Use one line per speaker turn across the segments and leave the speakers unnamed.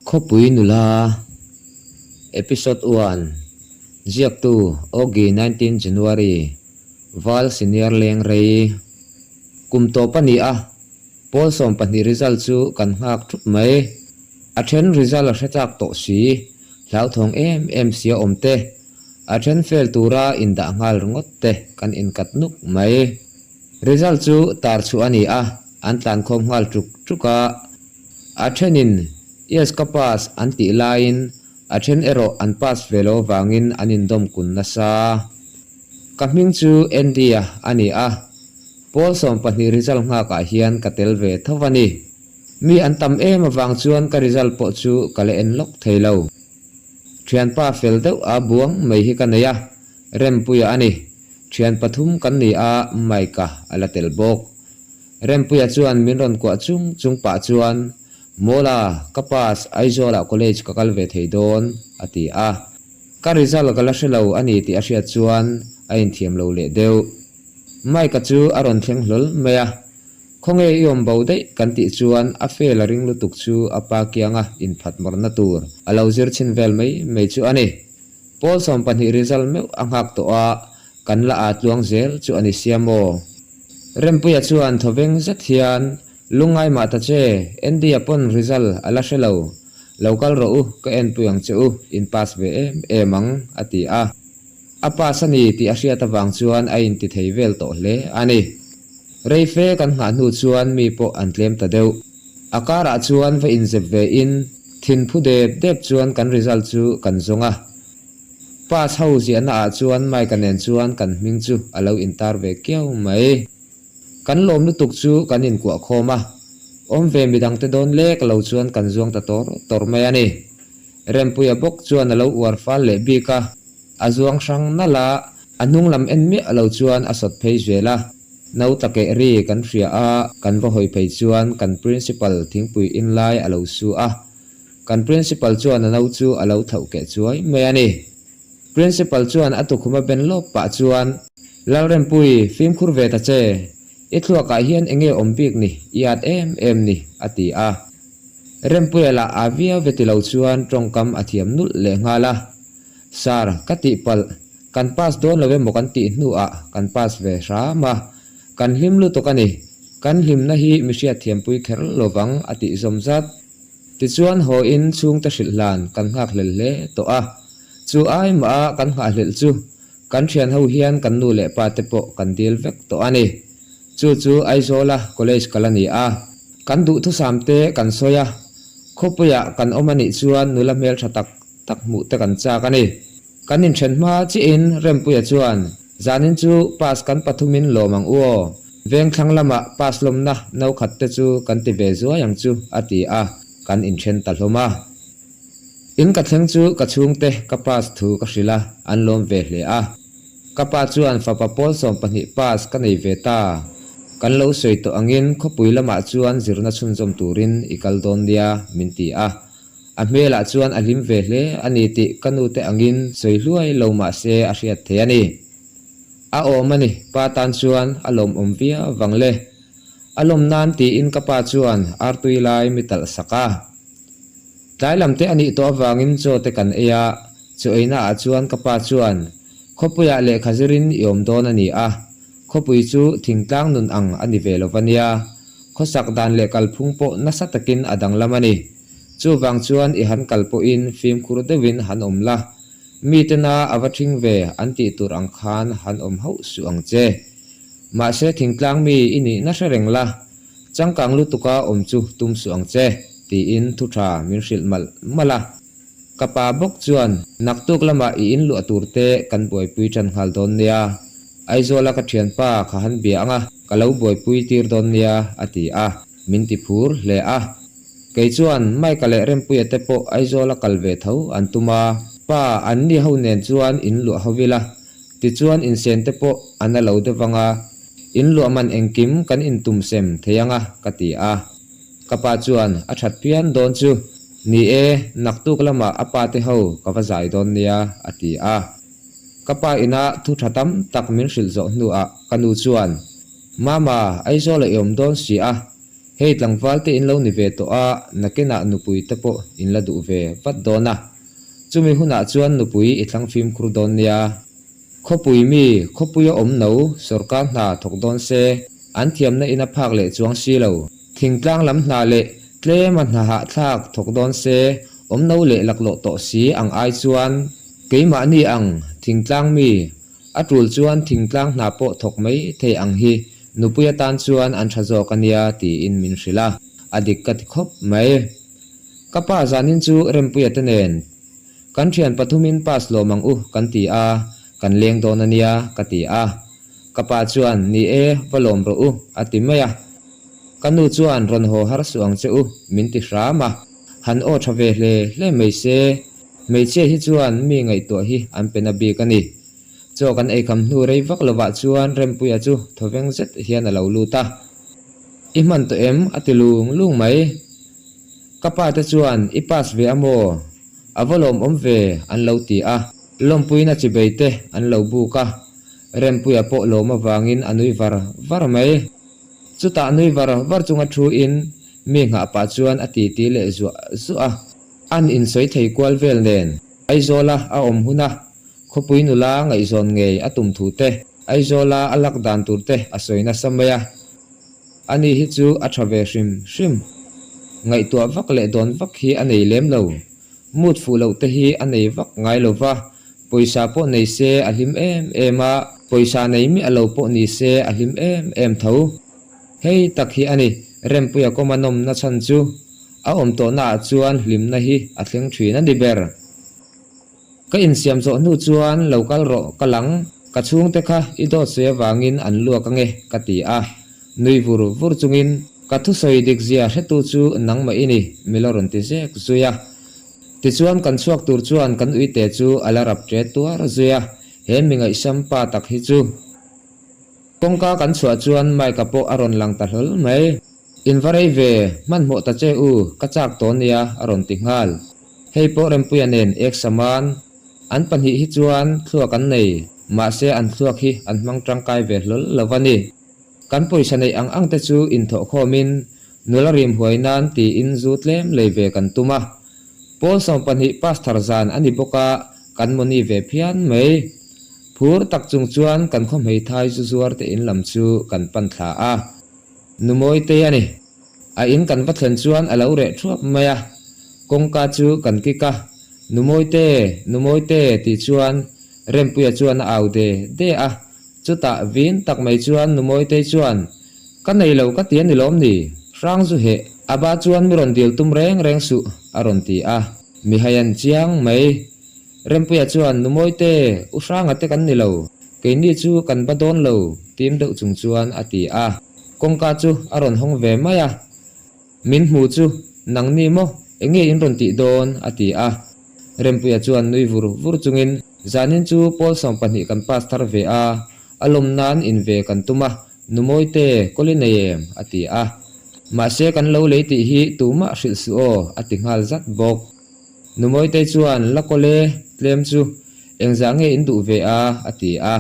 Khawpui nula Episode one Ziaktu Ogi 19 January Val Senior Leng Rei Kum tawp a ni a, Pawl 12 result chu kan nghak thup mai. A then result a hre chak tawh si, hlauthawng em em sia awm te, a then fail tura indah nghal ringawt te kan inkat nuk mai. Result chu tar chhuah a ni a, an tlankhawm nghal tuk tuk a. A thenin Yes ka pass an tih laiin a then erawh an pass ve lo avangin an indawm kun nasa. Ka hming chu Andy-a a ni a, pawl 12 result nghakah hian ka tel ve tho a ni. Mi an tam em avang chuan ka result pawh chu ka la en lawk thei lo. Thianpa fel deuh a buang mai hi ka nei a, Rempuia a ni. Thian pathum kan ni a, Mike-a a la tel bawk. Rempuia chuan min rawn kuah chung chung pah chuan, Mawla, ka pass, Aizawlah college ka kal ve thei dawn, a ti a. Ka result ka la hre lo a ni tih a hriat chuan a inthiam lo leh deuh. Mike-a chu a rawn thleng hlawl mai a, Khawnge i awm bo daih kan tih chuan a fail a ring lutuk chu a pa kianga inphat mawrhna tur a lo zir chhin vel mai mai chu a ni. Pawl 12 result meuh a nghak tawh a, Kan la aa tluang zel chu a ni sia maw? Rempuia chuan thawveng zet hian, Lungngai mah ta che, Andy-a pawn result a la hre lo. Lo kal rawh u, ka enpui ang che u, in pass ve em em ang, a ti a. A pass a ni tih a hriat avang chuan a inti thei vel tawh hle a ni. Rei fe kan nghah hnu chuan mi pawh an tlem ta deuh. A karah chuan va inzep ve in, thin phu dep dep chuan kan result chu kan zawng a. Pass ho ziahna ah chuan Mike-a nen chuan kan hming chu a lo intar ve kiau mai. Kan lawm lutuk chu kan inkuah khawm a, awm ve midangte dawn lek lo chuan kan zuang ta tawr tawr mai a ni. Rempuia bawk chuan a lo uar fal leh bik a, a zuang hrang nalh a, a hnung lam en miah lo chuan a sawt phei zel a. No tla keh ri kan hria a, kan va hawi phei chuan kan principal thingpui in lai a lo su a, Kan principal chuan a no chu a lo thlauh keh chuai mai a ni. Principal chuan a tukhum a ben lawp pah chuan, Lalrempui, fimkhur ve ta che. I thluakah hian enge awm bik ni, i at em em ni, a ti a. Rempuia lah a viau ve ti lo chuan tawngkam a thiam nulh leh nghal a. Sir, ka tihpalh, kan pass dawn lo emaw kan tih hnuah kan pass ve hram a. Kan hlim lutuk a ni. Kan hlimna hi mi hriatthiampui kher lovang, a tih zawm zat. Tichuan haw in chhungte hrilh hlan kan nghakhlel hle tawh a, chu ai mah a kan nghahhlelh chu kan thian ho hian kan nu leh pa te pawh kan dil vek tawh a ni. Chu chu Aizawla college kal a ni a, kan duhthusam te kan sawi a, khawpuiah kan awm a nih chuan nula hmeltha tak tak hmuh te kan chak a ni. Kan inthen hma chiahin Rempuia chuan, Zanin chu pass kan pathumin lawm ang u aw. Vengthlang lamah pass lawmna no khat te chu kan ti ve zuai ang chu, a ti a, kan inthen ta hlawm a. In ka thleng chu ka chhungte ka pass thu ka hrilh a, an lawm ve hle a. Ka pa chuan fapa pawl 12 pass ka nei ve ta. Kan lo sawi tawh angin khawpui lamah chuan zirna chhunzawm turin i kal dawn nia, min ti a. A hmelah chuan a hlim ve hle a ni tih ka nute angin sawi hluai lo mah se a hriat thei a ni. A awm a ni, pa tan chuan a lawmawm viau vang le. A lawm nan tiin ka pa chuan artui lai mi talh sak a. Tlai lam te a nih tawh avangin chaw te kan ei a, chaw eina ah chuan ka pa chuan, Khawpuiah lehkha zirin i awm dawn a ni a, Khawpui chu thingtlang nun ang a ni ve lo va nia, khawsak dan leh kalphung pawh nasa takin a danglam a ni. Chuvang chuan i han kal pawhin fimkhur deuhin han awm la, mitena a va ṭhing ve an tih tur ang khan han awm hauh suh ang che. Mahse thingtlang mi i nihna hre reng la, changkang lutuka awm chu tum suh ang che, tiin thu ṭha min hrilh malh malh a. Ka pa bawk chuan, Naktuk lamah i inluah tur te kan buaipui ṭan nghal dawn nia. Aizawla ka ṭhianpa kha han bia ang a, ka lo buaipui tir dawn nia, a ti a, min ti phur hle a. Kei chuan Mike-a leh Rempuia te pawh Aizawla kal ve tho an tum a, pa anni ho nen chuan inluah ho ila, tichuan insen te pawh a na lo deuh ang a, inluah man engkim kan intum sem thei ang a, ka ti a. Ka pa chuan a that phian dawn chu, Ni e, naktuk lamah a pa te ho ka va zai dawn nia, a ti a. Ka pa ina thu tha tam tak min hrilh zawh hnuah ka nu chuan, Mama, Aizawla i awm dawn si a. Hei tlangval te in lo ni ve tawh a, nakinah nupui te pawh in la duh ve vat dawn a. Chumi hunah chuan nupui i thlang fimkhur dawn nia. Khawpui mi, khawpuia awm no, sawrkar hna thawk dawn se, an thiamna in a phak leh chuang si lo. Thingtlang lam hna leh tlema hna hahthlak thawk dawn se, awm no leh laklawh tawh si ang ai chuan keimahni ang thingtlang mi, A tul chuan thingtlang hna pawh thawk mai thei ang hi nupui atan chuan an tha zawk a nia tiin min hrilh a, a dik ka ti khawp mai. Ka pa zanin chu Rempuia te nen kan thian pathumin pass lawm ang u kan ti a, kan leng dawn a nia ka ti a. Ka pa chuan ni e va lawm rawh u a ti mai a. Ka nu chuan rawn haw har suh ang che u min ti hram a, han aw tha ve hle hle mai se. Hmeichhia hi chuan mi ngaihtuah hi an pe na bik a ni. Chaw kan eikham hnu rei vak lovah chuan Rempuia chu thawveng zet hian a lo lut a. I hman tawh em? a ti lung lung mai. Ka pa te chuan i pass ve a maw? A va lawmawm ve an lo ti a. Lawmpuina chibei te an lo buk a. Rempuia pawh lawm avangin a nui var var mai. Chutah nui var var chunga thu in mi nghah pah chuan a titi leh zuah zuah a. An insawi thei kual vel nen Aizawla a awm huna khawpui nula ngaihzawn ngei a tum thu te, Aizawla a lak dan tur te a sawi nasa mai a. Ani hi chu a tha ve hrim hrim. Ngaihtuah vak leh dawn vak hi a nei lem lo. Mood fuh loh te hi a nei vak ngai lo va, pawisa pawh nei se a hlim em em a, pawisa nei miah lo pawh ni se a hlim em em tho. Hei tak hi a ni Rempuia kawma nawmna chhan chu. A awm tawhnaah chuan hlimna hi a thleng thin a ni ber. Ka insiam zawh hnu chuan lo kal rawh ka lang, ka chhungte kha i dawt sawi avangin an luak ange ka ti a. Nui vur vur chungin ka thusawi dik zia hretu chu nangmah i ni mi la rawn ti zek zui a. Tichuan kan chhuak tur chuan kan uite chu a la rap ṭe tuar zui a, he mi ngaihsam pa tak hi chu. Kawngka kan chhuah chuan Mike-a pawh a rawn lang ta hlawl mai. In va rei ve, hmanhmawh ta che u, ka chak tawh nia, a rawn ti nghal. Hei pawh Rempuia nen ek saman. An pahnih hi chuan thluak an nei, mahse an thluak hi an hmang tangkai ve hlawl lo a ni. Kan pawisa neih ang ang te chu inthawhkhawmin nula rim huai nan tiin zu tlem lei ve kan tum a. Pawl 12 pass thar zan a ni bawk a, kan mawni ve phian mai. Phur tak chung chuan kan khaw hmeithai zu zuar te in lam chu kan pan thla a. Nu Mawitei a ni. A in kan va thlen chuan a lo reh thuap mai a, kawngka chu kan kik a, Nu Mawite, Nu Mawite tih chuan Rempuia chuan a au de de a, chutah vin tak mai chuan Nu Mawitei chuan, Ka nei lo ka ti a ni lawm ni? Hrang zu heh, a ba chuan mi rawn dil tum reng reng suh a rawn ti a, mi haian chiang mai. Rempuia chuan, Nu Mawite, u Hranga te kan ni lo, keini chu kan ba dawn lo, tim deuh chung chuan a ti a. Kawngka chu a rawn hawng ve mai a. Min hmu chu, nangni maw, eng nge in rawn tih dawn? a ti a. Rempuia chuan nui vur vur chungin, Zanin chu pawl 12 kan pass thar ve a, a lawm nan in ve kan tum a, Nu Mawite, kawl i nei em? a ti a. Mahse kan lo lei tih hi tumah hrilh suh aw, a ti nghal zat bawk. Nu Mawitei chuan, La kawl e, tlem chu engzah nge in duh ve a? a ti a.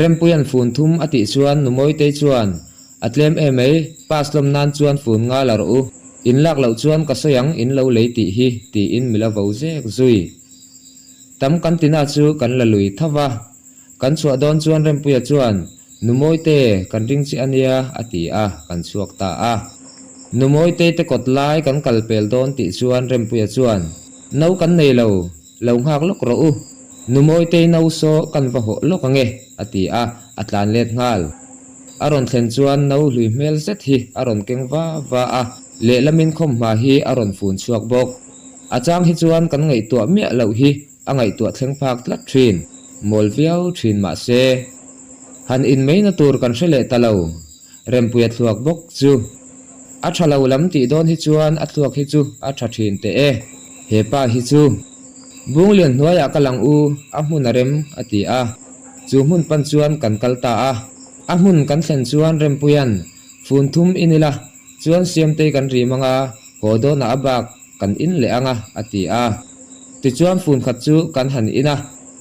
Rempuia'n fun thum a tih chuan Nu Mawitei chuan, A tlem em mai, pass lawm nan chuan fun nga la rawh u. In lak loh chuan ka sawi ang in lo lei tih hi, tiin mi la vo zek zui. Tam kan tina chu kan la lui tho va. Kan chhuah dawn chuan Rempuia chuan, Nu Mawite, kan ring che a nia, a ti a, kan chhuak ta a. Nu Mawitei te kawt lai kan kal pel dawn tih chuan Rempuia chuan, No kan nei lo, lo nghak lawk rawh u. Nu Mawitei no saw kan va hawh lawk ang e, a ti a, a tlan let nghal. A rawn thlen chuan no hlui hmel zet hi a rawn keng va va a, lehlamin khawmhma hi a rawn fun chhuak bawk. A chang hi chuan kan ngaihtuah miah loh hi A ngaihtuah thleng phak tlat thin, mawl viau thin mah se. Han in mai na tur kan hre leh ta lo, Rempuia thluak bawk chu. A tha lo lam tih dawn hi chuan a thluak hi chu a tha thin teh e, he pa hi chu. Bunglian hnuaiah ka lang u, a hmun a rem, a ti a. Chu hmun pan chuan kan kal ta a. A hmun kan thlen chuan Rempuia'n, Fun thum in ila, chuan Siamtei kan rim anga, haw dawnah a bak, Kan in leh ang a, a ti a. Tichuan fun khat chu kan han in a,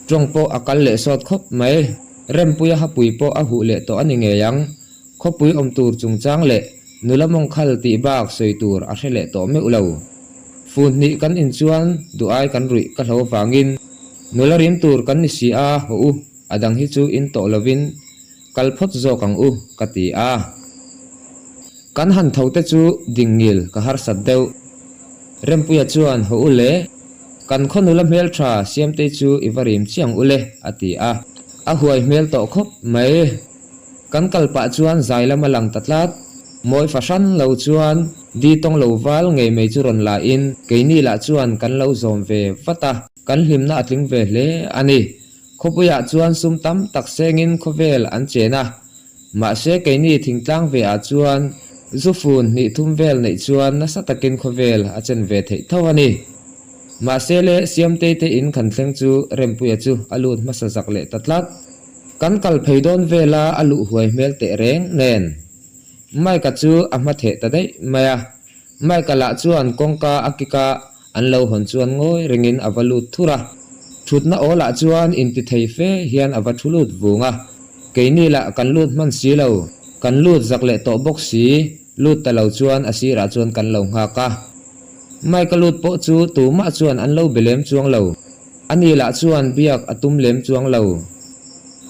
tawng pawh a kal leh sawt khawp mai. Rempuia hapui pawh a huh leh tawh a ni ngei ang. Khawpui awm tur chungchang leh Nula mawngkhal tih bak sawi tur a hre leh tawh meuh lo. Fun hnih kan in chuan duh ai kan ruih ka hlo vangin nula rim tur kan ni si a, haw u, a dang hi chu in tawh lovin kal phawt zawk ang u, ka ti a. Kan han tho te chu ding ngil ka harsat deuh. Rempuia chuan haw u le, kan khaw nula hmeltha Siamtei chu i va rim chiang u le, a ti a. A huai hmel tawh khawp mai. Kan kal pah chuan zai lam a lang ta tlat. Mawi fahran lo chuan di tawng lo val ngei mai chu rawn la in keini lah chuan kan lo zawm ve vat a, kan hlimna a tling ve hle a ni. Khawpuiah chuan sum tam tak sengin khawvel an chen a, mahse keini thingtlang ve ah chuan zu fun hnih thum vel neih chuan nasa takin khawvel a chen ve theih tho a ni. Mahse le Siamtei te in kan thleng chu Rempuia chu a lut hmasa zak leh ta tlat. Kan kal phei dawn vela a luh huai hmel teh reng nen. Mike-a chu a hma theh ta daih mai a. Mike-a lah chuan kawngka a kick a, an lo hawn chuan ngawi rengin a va lut thur a. Thutna aw lah chuan inti thei fe hian a va thu lut vung a. Keini lah kan lut hman si lo, kan lut zak leh tawh bawk si, lut ta lo chuan a sirah chuan kan lo nghak a. Mike-a lut pawh chu tumah chuan an lo be lem chuang lo. Ani lah chuan biak a tum lem chuang lo.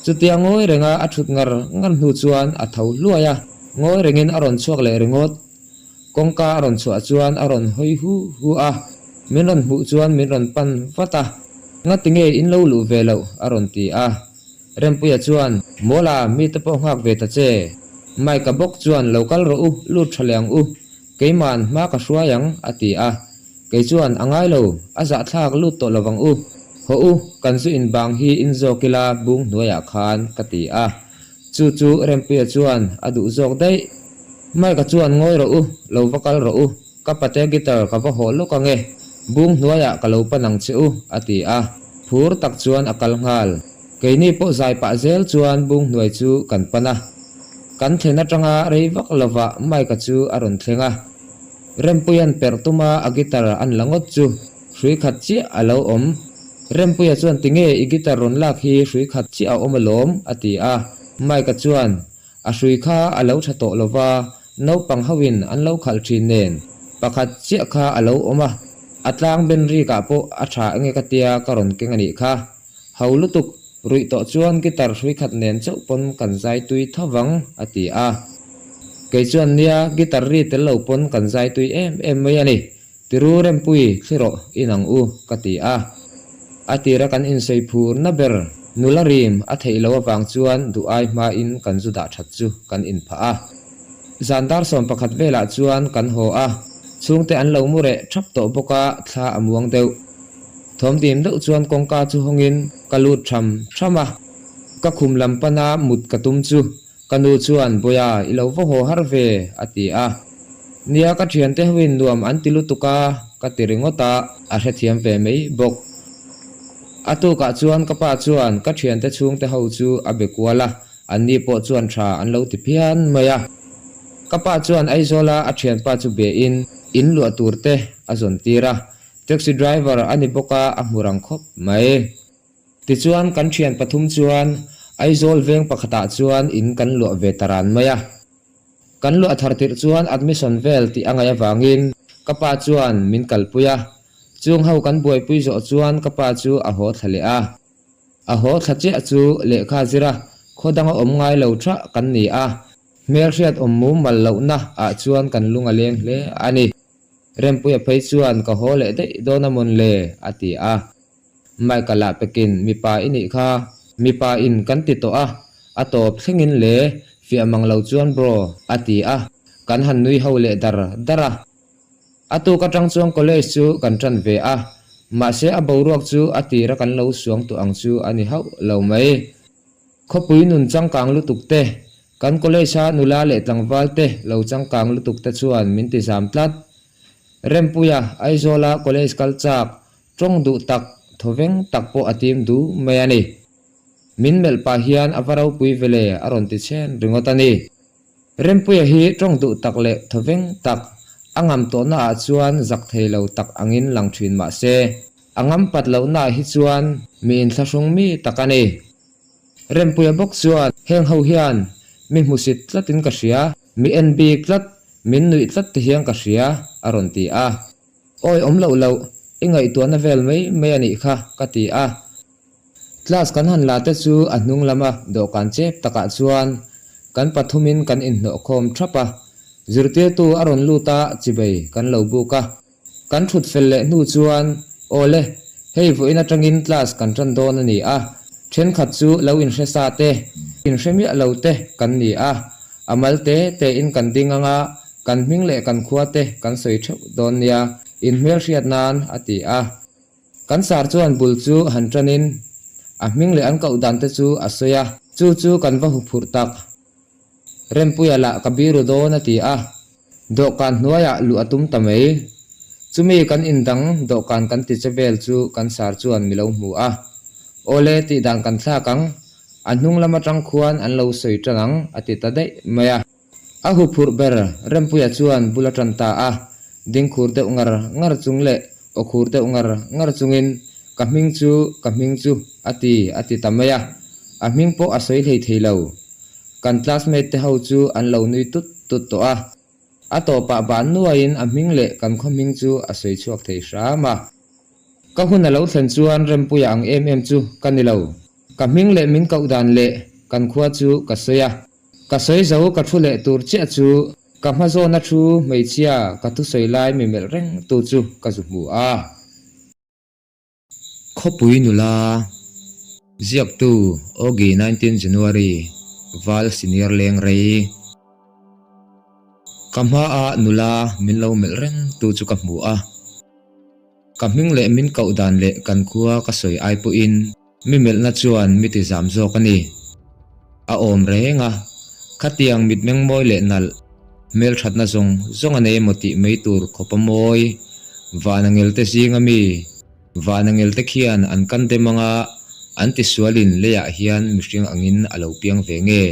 Chutia ngawi renga a thut ngar ngar hnu chuan a tho hluai a, ngawi rengin a rawn chhuak leh ringawt. Kawngka a rawn chhuah chuan a rawn hawi hu hu a, min rawn hmuh chuan min rawn pan vat a, Ngati nge in lo luh ve loh? a rawn ti a. Rempuia chuan, Mawla, mite pawh nghak ve ta che. Mike-a bawk chuan, Lo kal rawh u, lut tha leh ang u. Keima'n hma ka hruai ang, a ti a. Kei chuan, A ngai lo, a zahthlak lut tawh lo vang u. Haw u, kan zu in bang hi in zawk ila bung hnuaiah khan, ka ti a. Chu chu Rempuia chuan a duh zawk daih. Mike-a chuan, Ngawi rawh u, lo va kal rawh u, ka pate guitar ka va haw lawk ang e, bung hnuaiah ka lo pan ang che u, a ti a. Phur tak chuan a kal nghal. Keini pawh zai pah zel chuan bung hnuai chu kan pan a. Kan thlen atanga rei vak lovah Mike-a chu a rawn thleng a. Rempuia'n perh tuma a guitar an la ngawt chu hrui khat chiah a lo awm. Rempuia chuan tinge i guitar rawn lak hi hrui khat chiah a awm alawm a ti a. Mike-a chuan a hrui kha a lo tha tawh lova, naupang hoin an lo khalh thin nen pakhat chiah kha a lo awm a, a tlang ben rikah pawh a tha enge ka tia ka rawn keng a nih kha. Ho lutuk, ruih tawh chuan guitar hrui khat nen chauh pawn kan zai tui tho vang, a ti a. Kei chuan nia, guitar ri tel lo pawn kan zai tui em em mai a ni. Tiru Rempui, thli rawh, in ang u, ka ti a. A tira kan insawi phur na ber, nula rim a theih loh avang chuan duh ai hmain kan zu dah that chu kan inphah a. Zan dar 11 velah chuan kan haw a, chhungte an lo mu reh thap tawh bawk a, thla a muang deuh. Thawmdim deuh chuan kawngka chu hawngin ka lut tham tham a, ka khum lam pana mut ka tum chu ka nu chuan Bawia i lo va haw har ve a ti a. Nia ka thiante hoin nuam an ti lutuk a ka ti ringawt a, a hrethiam ve mai bawk. A tukah chuan ka pa chuan ka thiante chhungte ho chu a be kual a, anni pawh chuan tha an lo ti phian mai a. Ka pa chuan Aizawla a thianpa chu be in in luah tur te a zawn tir a, Taxi driver a ni bawk a, a hmu rang khawp mai. Tichuan kan thian pathum chuan Aizawl veng pakhatah chuan in kan luah ve ta ran mai a. Kan luah thar tirh chuan admission vel tih a ngaih avangin ka pa chuan min kalpui a. Chung ho kan buaipui zawh chuan ka pa chu a haw thla leh a. A haw thla chiah chu lehkha zira khaw danga awm ngai lo thah kan ni a. Hmelhriat awm mumal lohna ah chuan kan lung a leng hle a ni. Rempuia phei chuan ka haw leh daih dawn a mawn le? a ti a. Mike-a lah pekin mipa i nih kha, mipa in kan ti tawh a, a tawp thlengin le, fiah mang lo chuan bro, a ti a, kan han nui ho leh dar dar a. A tuk atang chuan college chu kan tan ve a, mahse a boruak chu a tira kan lo suang tawh ang chu a ni hauh lo mai. Khawpui nun changkang lutuk te, kan college-a nula leh tlangval te lo changkang lutuk te chuan min ti zam tlat. Rempuia, Aizawla college kal chak, tawng duh tak, thawveng tak pawh a tim duh mai a ni. Min melh pah hian a va ropui vele a rawn ti chhen ringawt a ni. Rempuia hi tawng duh tak leh thawveng tak, a ngam tawhna ah chuan zak thei lo tak angin lang thin mah se, a ngam pat lohna ah hi chuan mi inthlahrung mi tak a ni. Rempuia bawk chuan heng ho hian mi hmusit tlatin ka hria, mi en bik tlat. Min nuih tlat ti hian ka hria, a rawn ti a. Awi awm loh loh, i ngaihtuahna vel mai mai a nih kha, ka ti a. Class kan han la te chu a hnung lama dawhkan chep takah chuan kan pathumin kan inhnawh khawm thap a. Zirtirtu a rawn lut a, chibei kan lo buk a. Kan thut fel leh hnu chuan, Aw le, hei vawiin atangin class kan tan dawn a ni a, thenkhat chu lo inhre sa te, inhre miah lo te kan ni a, a mal te tein kan ding anga kan hming leh kan khua te kan sawi theuh dawn nia, inhmelhriat nan, a ti a. Kan sar chuan bul chu han tanin a hming leh an koh dan te chu a sawi a, chu chu kan va huphurh tak. Rempuia lah ka biru dawn a ti a, dawhkan hnuaiah luh a tum ta mai. Chumi kan indang dawhkan kan ti che vel chu kan sar chuan mi lo hmu a. Awle tih dan kan thlak ang, a hnung lam atang khuan an lo sawi tan ang a ti ta daih mai a. A huphurh ber Rempuia chuan bul a tan ta a, dingkhur deuh ngar ngar chung leh aw khur deuh ngar ngar chungin Ka hming chu, ka hming chu a ti, a ti ta mai a. A hming pawh a sawi hlei thei lo. Kan classmate te ho chu an lo nui tut tut tawh a. A tawpah ban nuaiin a hming leh kan khaw hming chu a sawi chhuak thei hram a. Ka hun a lo thlen chuan Rempuia ang em em chu ka ni lo. Ka hming leh min koh dan leh kan khua chu ka sawi a. Ka sawi zo ka thu leh tur chiah chu ka hma zawna thu hmeichhia ka thusawi lai mi melh reng tu chu ka zu hmu a. Khawpui nula ziaktu Ogi 19 January Val Senior leng rei. Ka hmaah nula min lo melh reng tu chu ka hmu a. Ka hming leh min koh dan leh kan khua ka sawi ai pawhin Mi melhna chuan mi ti zam zawk a ni. A awm reng a, khatiang mitmeng mawi leh nalh, hmelthatna zawng zawng a nei emaw tih mai tur khawpa mawi, vanangelte zinga mi, vanangelte khian an kan dem anga an tisualin leiah hian mihring angin a lo piang ve nge,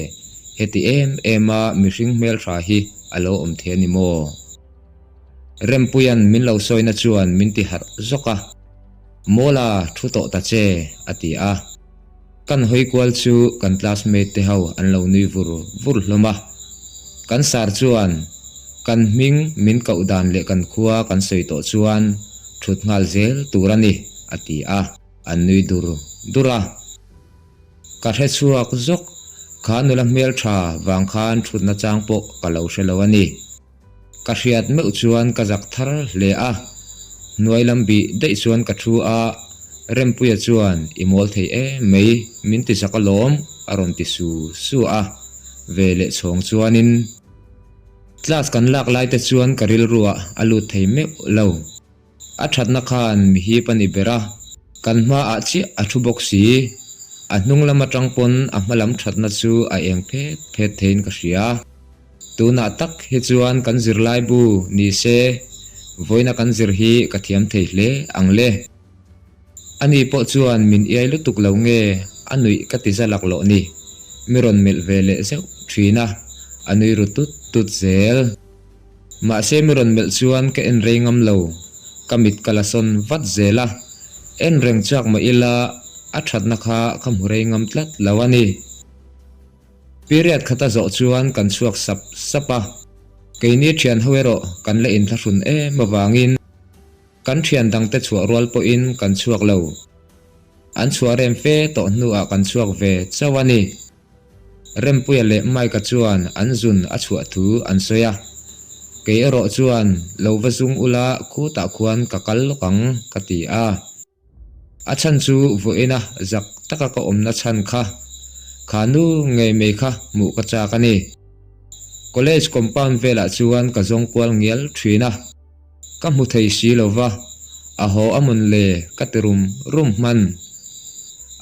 heti em em a mihring hmeltha hi a lo awm thei a ni maw? Rempuia'n min lo sawina chuan min ti harh zawk a. Mawla, thu tawh ta che, a ti a. Kan hawi kual chu kan classmate te ho an lo nui vur vur hlawm a. Kan sar chuan kan hming min koh dan leh kan khua kan sawi tawh chuan thut nghal zel tur a ni, a ti a, an nui dur dur a. Ka hre chhuak zawk, kha nula hmeltha vang khan thutna chang pawh ka lo hre lo a ni. Ka hriat meuh chuan ka zak thar hle a, hnuai lam bih daih chuan ka thu a, Rempuia chuan i mawl thei em mai, min ti zak alawm a rawn ti su su a, ve leh chhawng chuanin class kan lak lai te chuan ka rilruah a lut thei meuh lo. A thatna khan mi hip a ni ber a, kan hmaah chiah a thu bawk si. A hnung lam atang pawn a hma lam thatna chu a eng phet phet theiin ka hria. Tunah tak hi chuan kan zirlai bu ni se, vawiina kan zir hi ka thiam thei hle ang le. Ani pawh chuan min iai lutuk lo nge a nuih ka ti za laklawh ni. Mi rawn melh ve leh zeuh thin a, a nui ru tut tut zel. Mahse mi rawn melh chuan ka en rei ngam lo, ka mit ka la sawn vat zel a, en reng chak mah ila a thatna kha ka hmu rei ngam tlat lo a ni. Period khata zawh chuan kan chhuak sap sap a, keini thian ho erawh kan la inthlahrun em avangin kan thian dangte chhuah rual pawhin kan chhuak lo. An chhuah rem fe tawh hnuah kan chhuak ve chauh a ni. Rempuia leh Mike-a chuan an zun a chhuah thu an sawi a, kei erawh chuan lo va zung ula khutah khuan ka kal lawk ang ka ti a. A chhan chu vawiina zak taka ka awmna chhan kha kha nu ngei mai kha hmuh ka chak a ni. College compound velah chuan ka zawng kual ngial thin a. Ka hmu thei si lo va, a haw a mawn le ka ti rum rum hman.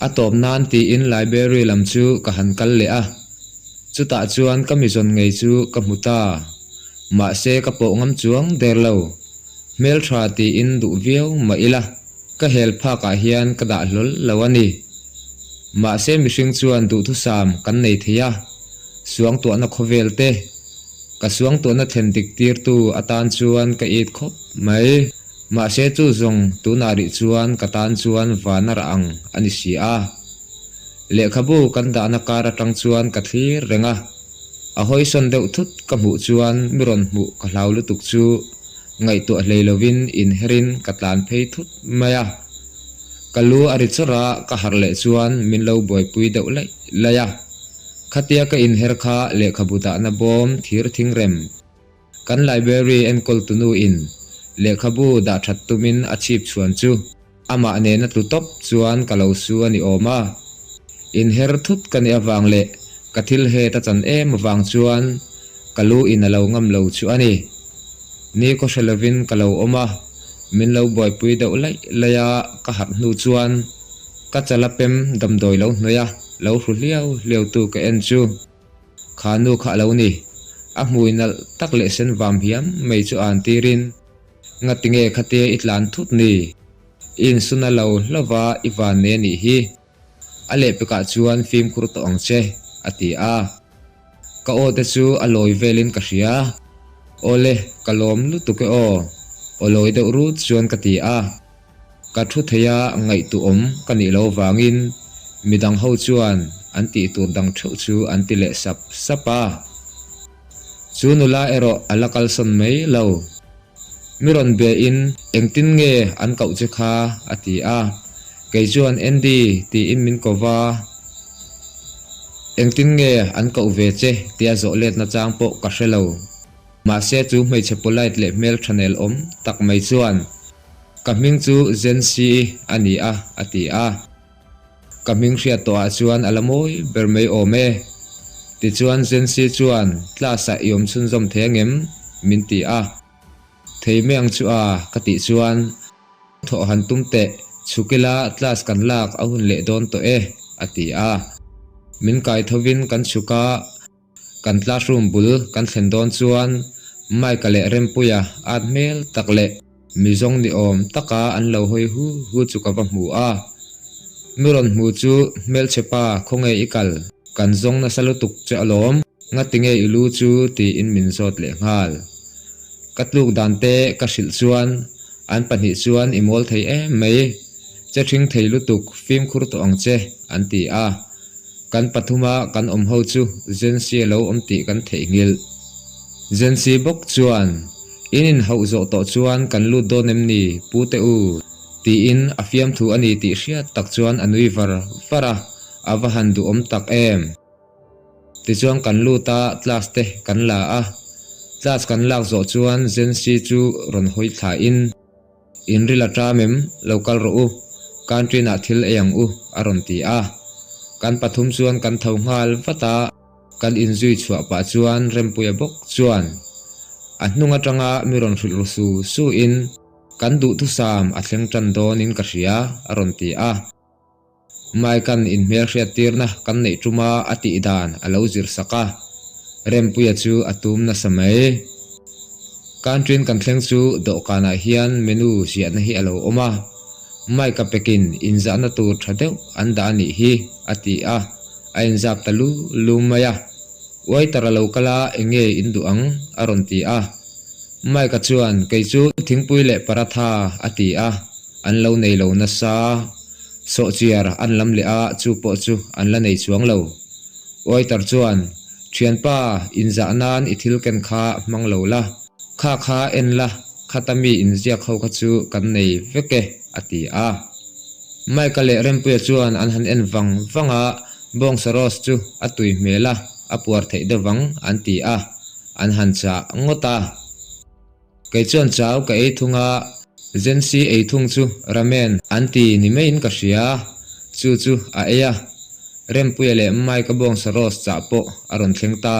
A tawp nan tiin library lam chu ka han kal leh a, chutah chuan ka mizawn ngei chu ka hmu ta. Mahse ka pawh ngam chuang der lo. Hmeltha tiin duh viau mah ila, ka hel phakah hian ka dah hlawl lo a ni. Mahse mihring chuan duhthusam kan nei thei a, suangtuahna khawvel te, Ka suangtuahna thlen dik tirtu atan chuan ka it khawp mai. Mahse chu zawng tunah rih chuan ka tan chuan van a rah ang a ni si a. Lehkhabu kan dahna kar atang chuan ka thlir reng a. A hawisawn deuh thut ka hmuh chuan mi rawn hmuh ka hlau lutuk chu ngaihtuah hlei lovin inherin ka tlan phei thut mai a. Ka lu a ri chawrh a, ka harh leh chuan min lo buaipui deuh laih laih a. Khatia ka inher kha lehkhabu dahna bawm thir thingrem kan library enkawl tunu in lehkhabu dah that tumin a chhip chhuan chu amah nena tlu tawp chuan ka lo su a ni awm a. Inher thut ka nih avang leh ka thil het a chan em avang chuan ka lu in a lo ngam lo chu a ni. Ni khaw hre lovin ka lo awm a, min lo buaipui deuh laih laih a, ka harh hnu chuan ka chala pem damdawi lo hnawih a, lo hru hliau hliau tu ka en chu kha nu kha a lo ni. A hmui nalh tak leh sen vam hiam mai chu an tirin, Ngatinge khatia i tlan thut ni? I insuna lo hlauva i van nei a nih hi. A lehpekah chuan fimkhur tawh ang che, a ti a. Ka aw te chu a lawi velin ka hria. Awle, ka lawm lutuk e aw, aw lawi deuh rut chuan ka ti a. Ka thu thei a, ngaihtuahawm ka nih lo vangin midang ho chuan an tih tur dang theuh chu an ti leh sap sap a. Chu nula erawh a la kalsawn mai lo. Mi rawn be in engtin nge an koh che kha? a ti a. Kei chuan Andy tiin min ko va. Engtin nge an koh ve che tia zawh let nachang pawh ka hre lo. Mahse chu hmeichhe polite leh hmeltha nel awm tak mai chuan ka hming chu Zensi a ni a a ti a. Ka hming hriat tawhah chuan a la mawi ber mai awm e. Tichuan Zensi chuan class ah i awm chhunzawm thei angem? min ti a. Thei mai ang chu a, ka tih chuan thawh han tum teh, chhuk ila class kan lak a hun leh dawn tawh e, a ti a. Min kai thovin kan chhuk a. Kan classroom bul kan thlen dawn chuan Mike-a leh Rempuia at hmel tak leh mi zawng ni awm taka an lo hawi hu hu chu ka va hmu a. Mi rawn hmu chu hmelchhe pa khawnge i kal, kan zawng nasa lutuk che alawm, ngatinge i lu chu tiin min zawt leh nghal. Ka tluk dan te ka hrilh chuan an pahnih chuan i mawl thei em mai, che ṭhing thei lutuk fimkhur tawh ang che an ti a. Kan pathuma kan awm ho chu Zensi a lo awm tih kan theihnghilh. Zensi bawk chuan, In inhauh zawh tawh chuan kan lut dawn em ni, pu te u? tiin a fiamthu a ni tih hriat tak chuan a nui var var a, a va han duhawm tak em. Tichuan kan lut a, class te kan la a. Class kan lak zawh chuan Zensi chu rawn hawi thlain, In ril a ṭam em? Lo kal rawh u, canteen ah thil ei ang u, a rawn ti a. Kan pathum chuan kan tho nghal vat a, kan inzui chhuah pah chuan Rempuia bawk chuan a hnung aṭanga mi rawn hrilh ru su su in, Kan duhthusam a thleng ṭan dawnin ka hria, a rawn ti a. Mike-a'n inhmelhriattirna kan neih ṭuma a tih dan a lo zir sak a, Rempuia chu a tum nasa mai. Canteen kan thleng chu dawhkanah hian menu ziahna hi a lo awm a, Mike-a pekin inzahna tur ṭha deuh an dah a nih hi a ti a, a inzap ta lu lu mai a. Waiter a lo kal a, eng nge in duh ang? a rawn ti a. Mike-a chuan, Kei chu thingpui leh paratha a ti a, an lo nei lo nasa. Sawhchiar an lam leh a, chu pawh chu an la nei chuang lo. Waiter chuan, Thianpa, inzah nan i thil ken kha hmang lo la, kha kha en la, khata mi inziak ho kha chu kan nei vek e, a ti a. Mike-a leh Rempuia chuan an han en vang vang a, bawngsa roast chu a tui hmel a, a puar theih deuh vang an ti a, an han chah ngawt a. Kei chuan chau ka ei thung a, Zensi ei thung chu ramen an ti ni maiin ka hria, chu chu a ei a, Rempuia leh Mike-a bawngsa roast chah pawh a rawn thleng ta.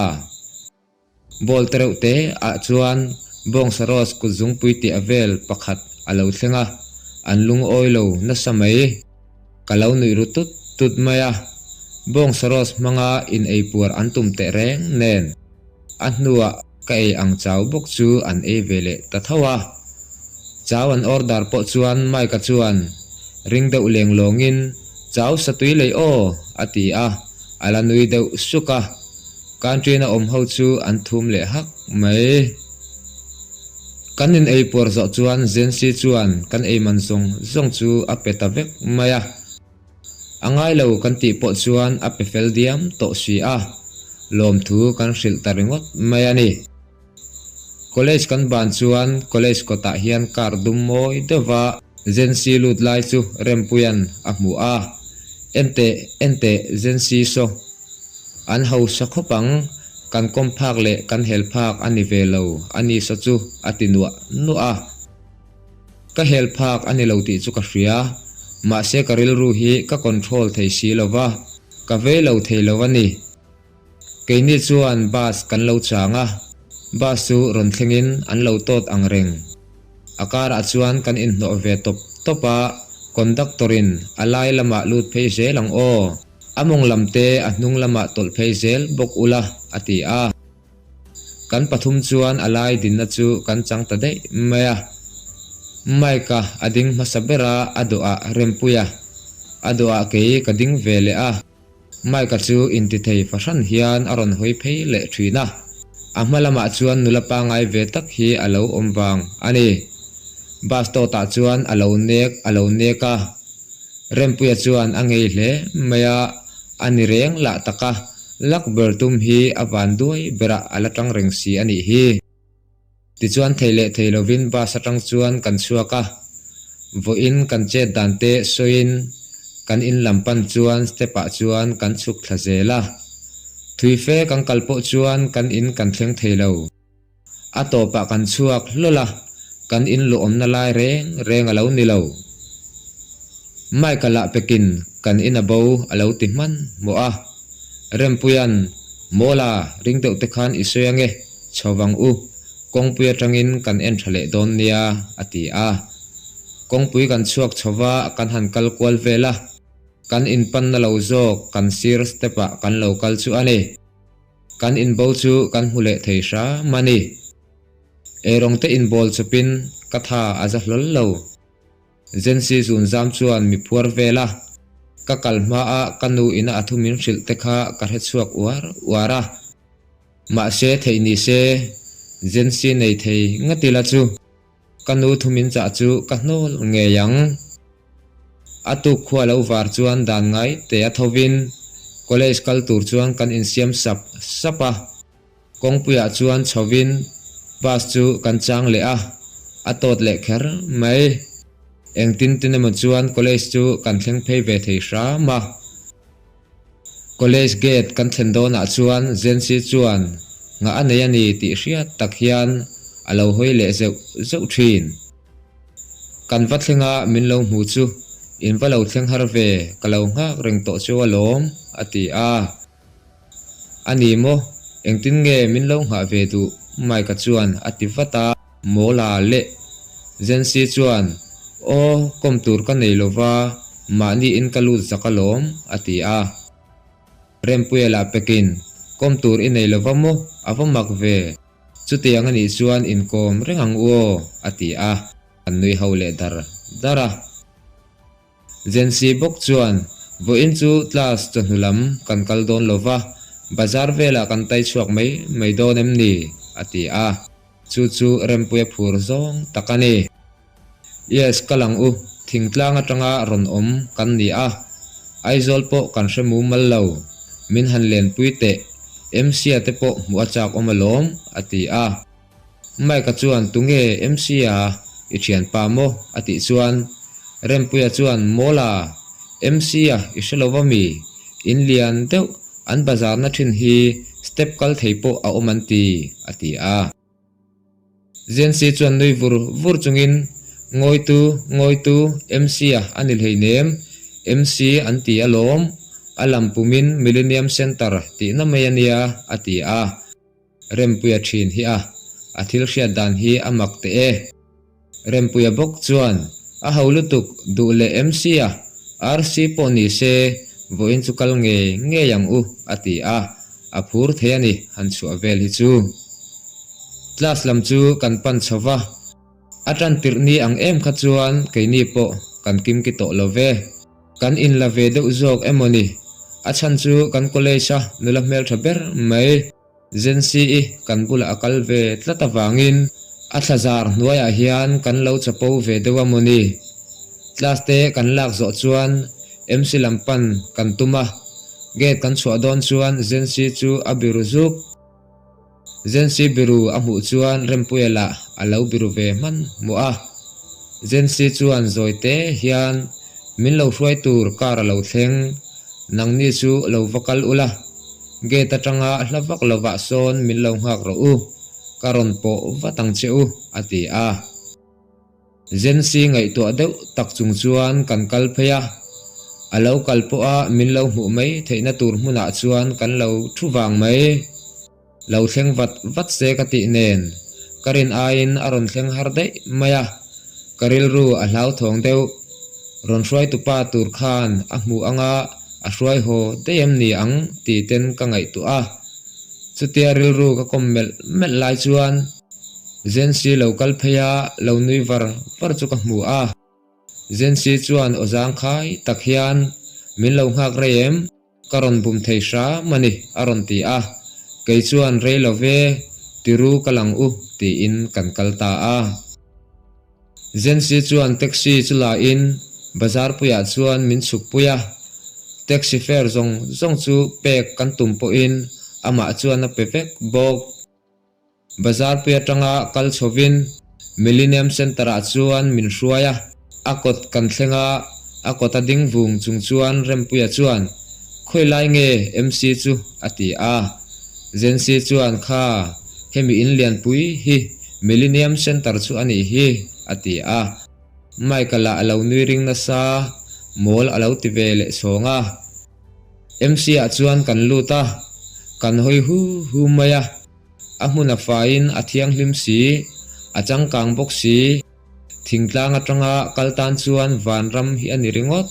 Bowl te reuh te ah chuan bawngsa roast kut zungpui tih a vel pakhat a lo thleng a, an lungawi lo nasa mai. Ka lo nuih ru tut tut mai a, bawngsa roast hmanga in ei puar an tum teh reng nen a hnuah Ka ei ang chau bawk chu an ei ve leh ta tho a. Chau an order pawh chuan Mike-a chuan ring deuh leng lawngin, Chau satui lei aw! a ti a, a la nui deuh suk a. Canteen-a awm ho chu an thum leh hak mai. Kan in ei puar zawh chuan Zensi chuan kan ei man zawng zawng chu a pe ta vek mai a. A ngai lo kan tih pawh chuan a pe fel diam tawh si a. Lawmthu kan hrilh ta ringawt mai a ni. College kan ban chuan college kawtah hian car dum mawi deuhva Zensi lut lai chu Rempuia'n a hmu a, Enteh, enteh, Zensi saw. An hausa khawp ang, kan kawm phak leh kan hel phak a ni ve lo a ni saw chu a ti nuah nuah a. Ka hel phak a ni lo tih chu ka hria, mahse ka rilru hi ka control thei si lo va, ka vei lo thei lo a ni. Keini chuan bus kan lo chang a, bus chu rawn thlengin an lo tawt ang reng. A karah chuan kan inhnawh ve tawp tawp a, conductor in a lai lamah lut phei zel ang aw, a mawng lam te a hnung lamah tawlh phei zel bawk ula a ti a. Kan pathum chuan a lai dinna chu kan chang ta daih mai a. Mike-a a ding hmasa ber a, a dawhah Rempuia, a dawhah kei ka ding ve leh a. Mike-a chu intithei fahran hian a rawn hawi phei leh thin a, a hma lamah chuan nula pangai ve tak hi a lo awm vang a ni. Bus tawtah chuan a lo nek a lo nek a, Rempuia chuan a ngei hle mai a, a ni reng lah tak a, lak ber tum hi a van duai berah a la tang reng si a nih hi. Tichuan thei leh thei lovin bus atang chuan kan chhuak a, vawiin kan chet dan te sawiin kan in lam pan chuan step ah chuan kan chhuk thla zel a. Thui fe kan kal pawh chuan kan in kan thleng thei lo. A tawpah kan chhuak hlawl a, kan in luhawmna lai reng reng a lo ni lo. Mike-a lah pekin kan in a bo a lo ti hman hmawh a. Rempuia'n, Mawla, ring deuh te khan i sawi ange, chho vang u, kawngpui atangin kan en tha leh dawn nia, a ti a. Kawngpui kan chhuak chho va, kan han kal kual vel a, kan inpanna lo zawk kan sir step-ah kan lo kal chu a ni. Kan inbo chu kan hmu leh thei hram a ni. Eirawng te inbawl chawpin ka tha a za hlawl lo. Zensi zunzam chuan mi phuar vel a, ka kal hmaa ka nu ina a thu min hrilh te kha ka hre chhuak uar uar a. Mahse theih ni se, Zensi nei thei ngat ila chu ka nu thu min chah chu ka hnawl ngei ang. A tuk khua lo var chuan dan ngai te a thovin college kal tur chuan kan insiam sap sap a. Kawngpuiah chuan chhovin bus chu kan chang leh a, a tawt leh kher mai. Engtin tin emaw chuan college chu kan thleng phei ve thei hram a. College gate kan thlen dawnah chuan Zensi chuan ngah a nei a ni tih hriat tak hian a lo hawi leh zeuh zeuh thin. Kan va thlenga min lo hmu chu in va lo thleng har ve, ka lo nghak reng tawh chu alawm, a ti a. A ni maw? Engtin nge min lo nghah ve duh? Mike-a chuan a ti vat a. Mawla leh Zensi chuan, Aw, kawm tur ka nei lo va, mahniin ka lut zak alawm, a ti a. Rempuia lah pekin, Kawm tur i nei lo va maw? A va mak ve. Chutiang a nih chuan inkawm reng ang u aw, a ti a. An nui ho leh dar dar a. Zensi bawk chuan, Vawiin chu class chawhnu lam kan kal dawn lo va, bazar velah kan tai chhuak mai mai dawn em ni? a ti a. Chu chu Rempuia phur zawng tak a ni. Yes, kal ang u, thingtlang atanga rawn awm kan ni a, Aizawl pawh kan hre mumal lo, min han lenpui teh, MC-a te pawh hmuh a chak awm alawm, a ti a. Mike-a chuan tunge MC-a i thianpa maw? a tih chuan Rempuia chuan Mawla, MC-a i hre lo va mi? In lian deuh an bazarna thin hi step kal thei pawh a awm an ti, a ti a. Zensi chuan nui vur vur chungin Ngawitu, ngawitu, MC-a a ni hleinem, MC an ti alawm, a lam pumin Millennium Centre tihna mai a nia, a ti a. Rempuia thin hi a, a thil hriat dan hi a mak teh e. Rempuia bawk chuan, A ho lutuk, duh leh MC a, RC pawh ni se, vawiin chu kal ngei ngei ang u, a ti a, a phur thei a ni han chhuah vel hi chu. Class lam chu kan pan chho va, a tan tirh ni ang em kha chuan keini pawh kan kimki tawh lo ve. Kan inla ve deuh zawk emaw ni? A chhan chu kan college a nula hmeltha ber mai Zensi-i kan bulah a kal ve tlat avangin a thlazar hnuaiah hian kan lo chapo ve deuh a maw ni? Class te kan lak zawh chuan MC lam pan kan tum a. Gate kan chhuah dawn chuan Zensi chu a biru zuk. Zensi biru a hmuh chuan Rempuia lah a lo biru ve hman hmuh a. Zensi chuan zawi te hian min lo hruai tur car a lo thleng, nangni chu lo va kal ula, gate atanga hla vak lovah sawn min lo nghak rawh u, ka rawn pawh vat ang che u, a ti a. Zensi ngaihtuah deuh tak chung chuan kan kal phei a, a lo kal pawha min lo hmuh mai theihna tur hmunah chuan kan lo thu vang mai. Lo thleng vat vat se ka tih nen, ka rin aiin a rawn thleng har daih mai a, ka rilru a hlauthawng deuh. Rawn hruaitupa tur khan a hmuh anga a hruai haw daih em ni ang tih ten ka ngaihtuah a. Chutia rilru ka kawm melh melh lai chuan Zensi lo kal phei a, lo nui var var chu ka hmu a. Zensi chuan aw zangkhai tak hian, Min lo nghak rei em? Ka rawn bum thei hram a ni, a rawn ti a. Kei chuan rei lo ve, tiru ka lang u, tiin kan kal ta a. Zensi chuan taxi chu la in bazar puiah chuan min chhuk pui a. Taxi fare zawng zawng chu pek kan tum pawhin amah chuan a pe vek bawk. Bazar pui atanga kal chhovin Millennium Centre ah chuan min hruai a, a kawt kan thleng a, a kawt a ding vung chung chuan Rempuia chuan, Khawi lai nge MC chu? a ti a. Zensi chuan, Kha, hemi in lianpui hi Millennium Centre chu a nih hi, a ti a. Mike-a lah a lo nui ring nasa, mawl a lo ti ve leh sawng a. MC-ah chuan kan lut a, kan hawi hu hu mai a. A hmun a faiin a thianghlim si, a changkang bawk si. Thingtlang atanga kal tan chuan vanram hi a ni ringawt.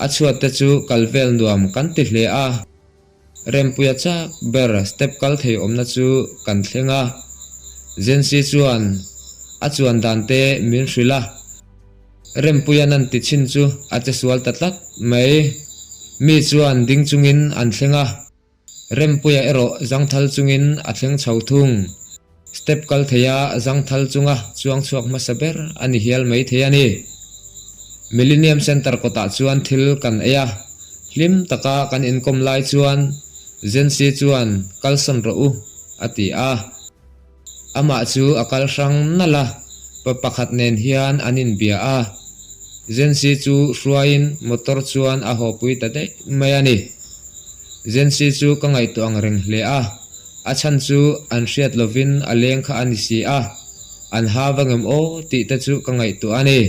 A chhuat te chu kal vel nuam kan ti hle a. Rempuia chak ber step kal thei awmna chu kan thleng a. Zensi chuan a chuan dan te min hrilh a. Rempuia nan ti chhin chu a che sual ta tlat mai. Mi chuan ding chungin an thleng a. Rempuia erawh zangthal chungin a thleng chho thung. Step kal theia zangthal chunga chuang chhuak hmasa ber a ni hial mai thei a ni. Millennium Centre kawtah chuan thil kan ei a, hlim taka kan inkawm lai chuan Zensi chuan kalsawn rawh u a ti a. Amah chu a kal hrang nalh a, pa pakhat nen hian an inbia a. Zensi chu hruaiin motor chuan a hawpui ta daih mai a ni. Zensi chu ka ngaihtuah ang reng hle a, a chhan chu an hriat lovin a leng kha a ni si a, an ha va ngem aw tih te chu ka ngaihtuah a ni.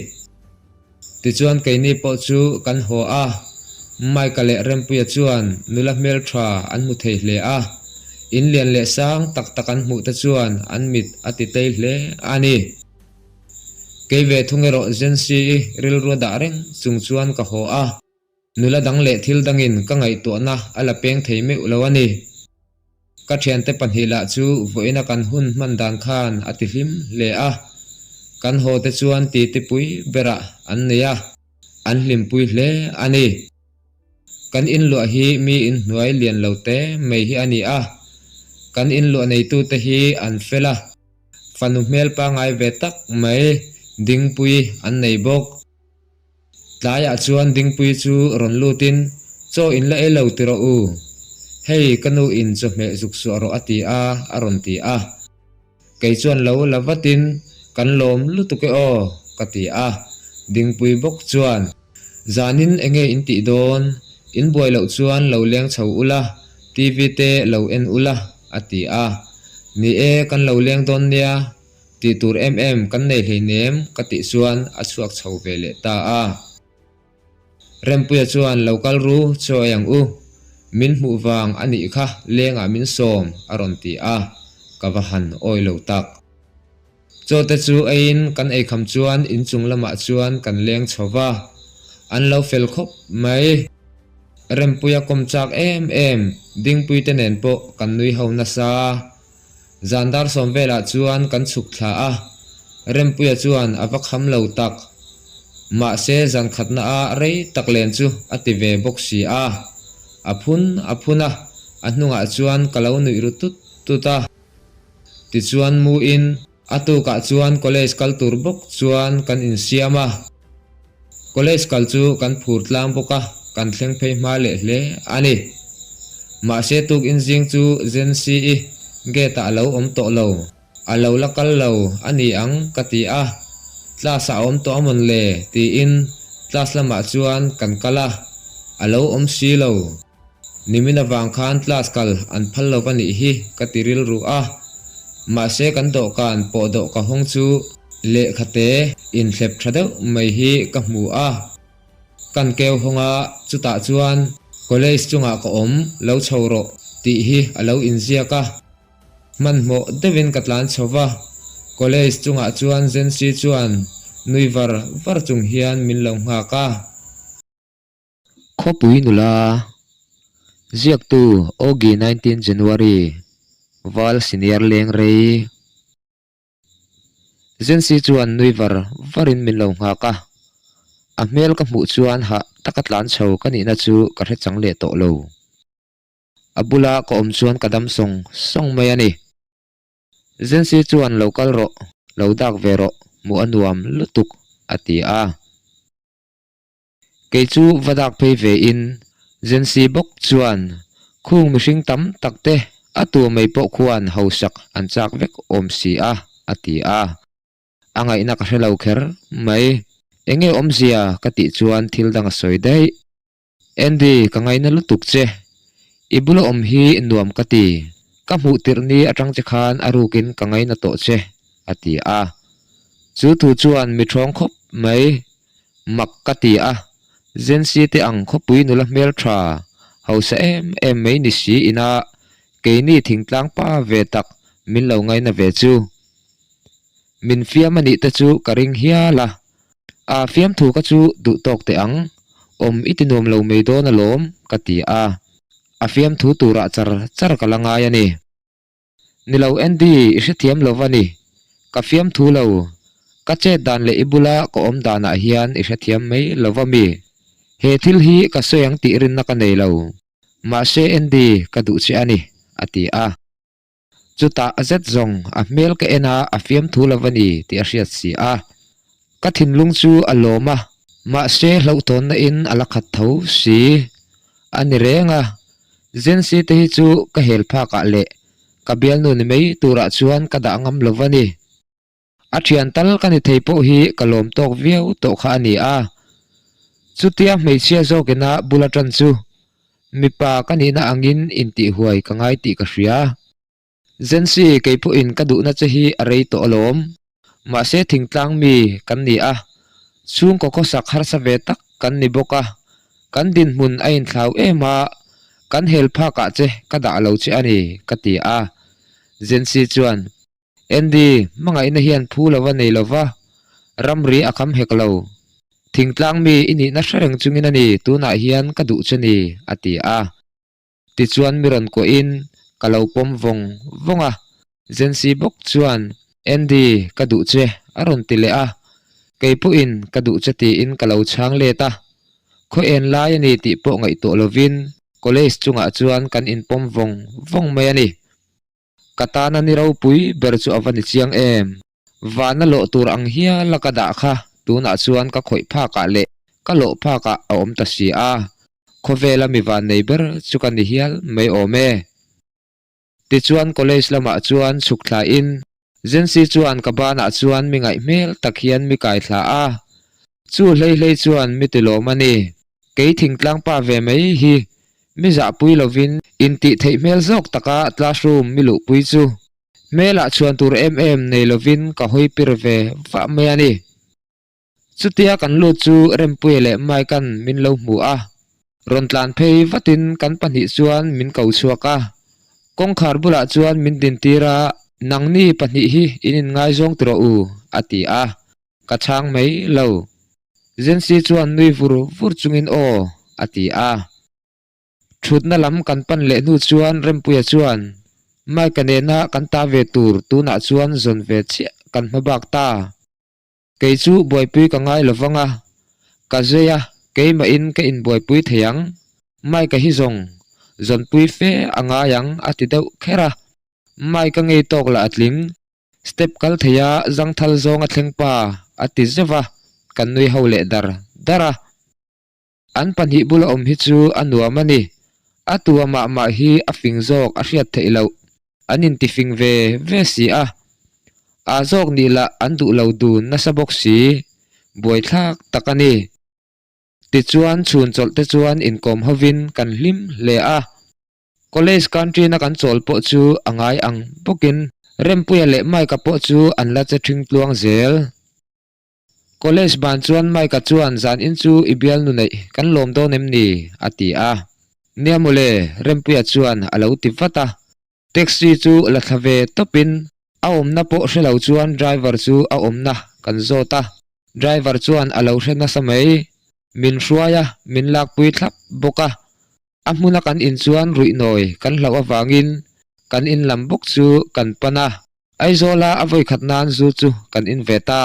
Tichuan keini pawh chu kan haw a, Mike-a leh Rempuia chuan nula hmeltha an hmu thei hle a, in lian leh sang tak tak an hmuh te chuan an mit a ti tlei hle a ni. Kei ve thung erawh Zensi-i rilru a dah reng chung chuan ka haw a. Nula dang leh thil dangin ka ngaihtuahna a la peng thei meuh lo a ni. Ka thiante pahnih lah chu vawiina kan hun hman dan khan a ti hlim hle a, kan haw te chuan titipui berah an nei a, an hlimpui hle a ni. Kan inluah hi mi inhnuai lian lo te mai hi a ni a, kan inluah neitute hi an fel a, fanu hmel pangai ve tak mai dingpui an nei bawk. Tlaiah chuan Dingpui chu rawn lutin, Chaw in la ei lo ti rawh u. Hei, ka nu in chawhmeh zuk suah rawh a ti a, a rawn ti a. Kei chuan lo la vatin, Kan lawm lutuk e aw, ka ti a. Dingpui bawk chuan, Zanin enge in tih dawn? In buai loh chuan lo leng chho ula, TV te lo en ula, a ti a. Ni e, kan lo leng dawn nia, Tih tur em em kan nei hleinem ka tih chuan a chhuak chho ve leh ta a. Rempuia chuan lo kal ru chaw ei ang u, min hmuh vang a nih kha lengah min sawm a rawn ti a, ka va han awi lo tak. Chaw te chu eiin kan eikham chuan inchung lamah chuan kan leng chho va, an lo fel khawp mai. Rempuia kawm chak em em Dingpuite nen pawh kan nui ho nasa. Zan dar sawm velah chuan kan chhuk thla a, Rempuia chuan a va kham lo tak. Mahse zan khatna a rei tak len chu a ti ve bawk si a. A phun a phun a, a hnungah chuan ka lo nuih ru tut tut a. Tichuan muin a tukah chuan college kal tur bawk chuan kan insiam a. College kal chu kan phur tlang bawk a, kan thleng phei hma leh hle a ni. Mahse tukin zing chu Zensi-i gate-ah a lo awm tawh lo. A lo la kal lo a ni ang ka ti a, class ah a awm tawh a mawn le tiin class lamah chuan kan kal a, a lo awm si lo. Nimin avang khan class kal an phal lo va nih hi ka ti rilru a, mahse kan dawhkan pawh dawh ka hawng chu lehkhate inthlep tha deuh mai hi ka hmu a. Kan keu hawng a, chutah chuan college chungah ka awm lo chho rawh tih hi a lo inziak a. Hmanhmawh deuhin ka tlan chho va, college chungah chuan Zensi chuan nui var var chung hian min lo nghak a. Khawpui nula ziaktu Ogi 19 January Val Senior leng rei. Zensi chuan nui var varin min lo nghak a, a hmel ka hmuh chuan hah taka tlan chho ka nihna chu ka hre chang leh tawh lo. A bula ka awm chuan ka dam sawng sawng mai a ni. Zensi chuan lo kal rawh, lo dak ve rawh, hmuh a nuam lutuk, a ti a. Kei chu va dak phei ve in, Zensi bawk chuan khung mihring tam tak te a tur mai pawh khuan hausak an chak vek awm si a, a ti a. A ngaihna ka hre lo kher mai. Enge awmzia ka tih chuan thil dang a sawi daih. Andy, ka ngaina lutuk che. I bula awm hi nuam ka ti. Ka hmuh tirh ni atang che khan a rukin ka ngaina tawh che, a ti a. Chu thu chuan mi thawng khawp mai. Mak ka ti a. Zensi te ang khawpui nula hmel tha, hausa em em mai ni si ina keini thingtlang pa ve tak min lo ngaina ve chu. Min fiam a nih te chu ka ring hial a. A fiamthu ka chu duh tawk teh ang, awm i ti nuam lo mai dawn alawm, ka ti a. A fiamthu turah char char ka la ngai a ni. Ni lo Andy, i hrethiam lo va ni. Ka fiamthu lo. Ka chet dan leh i bula ka awm danah hian i hrethiam mai lo va mi. He thil hi ka sawi ang tih rinna ka nei lo. Mahse Andy, ka duh che a ni, a ti a. Chutah zet zawng a hmel ka en a, a fiamthu lo va ni tih a hriat si a. Ka thinlung chu a lawm a, mahse hlauhtawnna in a la khat tho si. A ni reng a, Zensi te hi chu ka hel phakah leh ka bialnu ni mai turah chuan ka dah ngam lo va ni. A thian tal ka ni thei pawh hi ka lawm tawk viau tawh kha a ni a. Chutia hmeichhia zawkina bula tan chu mipa ka nihna angin intihhuai ka ngai tih ka hria. Zensi, kei pawhin ka duhna che hi a rei tawh alawm. Mahse thingtlang mi kan ni a, chhungkaw khawsak harsa ve tak kan ni bawk a, kan dinhmun a inthlau em a, kan hel phakah che ka dah lo che a ni, ka ti a. Zensi chuan, Andy, hmangaihna hian phu lova nei lova, ramri a kham hek lo. Thingtlang mi i nihna hre reng chungin a ni, tunah hian ka duh che ni, a ti a. Tichuan mi rawn kuahin ka lo pawm vawng vawng a. Zensi bawk chuan, Andy, ka duh che, a rawn ti leh a. Kei pawhin ka duh che tiin ka lo chhang let a. Khaw en lai a ni tih pawh ngaihtuah lovin college chungah chuan kan inpawm vawng vawng mai a ni. Ka tana ni ropui ber chu a va ni chiang em? Vana lawh tur ang hiala ka dah kha tunah chuan ka khawih phakah leh ka lawh phakah a awm ta si a, khawvela mi van nei ber chu ka ni hial mai awm e. Tichuan college lamah chuan chhuk thlain Zensi chuan ka banah chuan mi ngaih hmel tak hian mi kai thla a, chu hlei hlei chuan mi ti lawm a ni. Kei thingtlang pa ve mai hi mi zahpui lovin intih theih hmel zawk taka classroom mi luhpui chu hmelah chhuan tur em em nei lovin ka hawi pir ve vah mai a ni. Chutia kan lut chu Rempuia leh Mike-a'n min lo hmu a, rawn tlan phei vatin kan pahnih chuan min ko chhuak a. Kawngkhar bulah chuan min dintir a, Nangni pahnih hi in inngaizawng ti rawh u, a ti a. Ka chhang mai lo. Zensi chuan nui vur vur chungin aw, a ti a. Thutna lam kan pan leh hnu chuan Rempuia chuan, Mike-a nena kan ta ve tur tunah chuan zawn ve chiah kan hma bak ta. Kei chu buaipui ka ngai lo vang a, ka zei a, keimahin ka inbuaipui thei ang. Mike-a hi zawng zawnpui fe a ngai ang a ti deuh kher a. Mike-a ngei tawk lah a tling, step kal thei a zangthal zawng a thleng pa a ti zeuh va, kan nui ho leh dar dar a. An pahnih bula awm hi chu a nuam a ni. A tua mah mah hi a fing zawk a hriat theih loh, an inti fing ve ve si a. Aa zawk nih lah an duh lo dun nasa bawk si, buaithlak tak a ni. Tichuan chhun chawlh te chuan inkawm hovin kan hlim hle a. College canteen a kan chawl pawh chu a ngai ang bawkin Rempuia leh Mike-a pawh chu an la che ṭhing tluang zel. College ban chuan Mike-a chuan zan in chu i bialnu neih kan lawm dawn em ni? a ti a. Nia mawle, Rempuia chuan a lo ti vat a. Taxi chu la thla ve tawpin a awmna pawh hre lo chuan driver chu a awmna kan zawt a. Driver chuan a lo hre nasa mai. Min hruai a, min lakpui thlap bawk a. A hmuna kan in chuan ruihnawi kan hlauh avangin kan in lam bawk chu kan pan a. Aizawla a vawikhat nan zu chu kan in ve ta.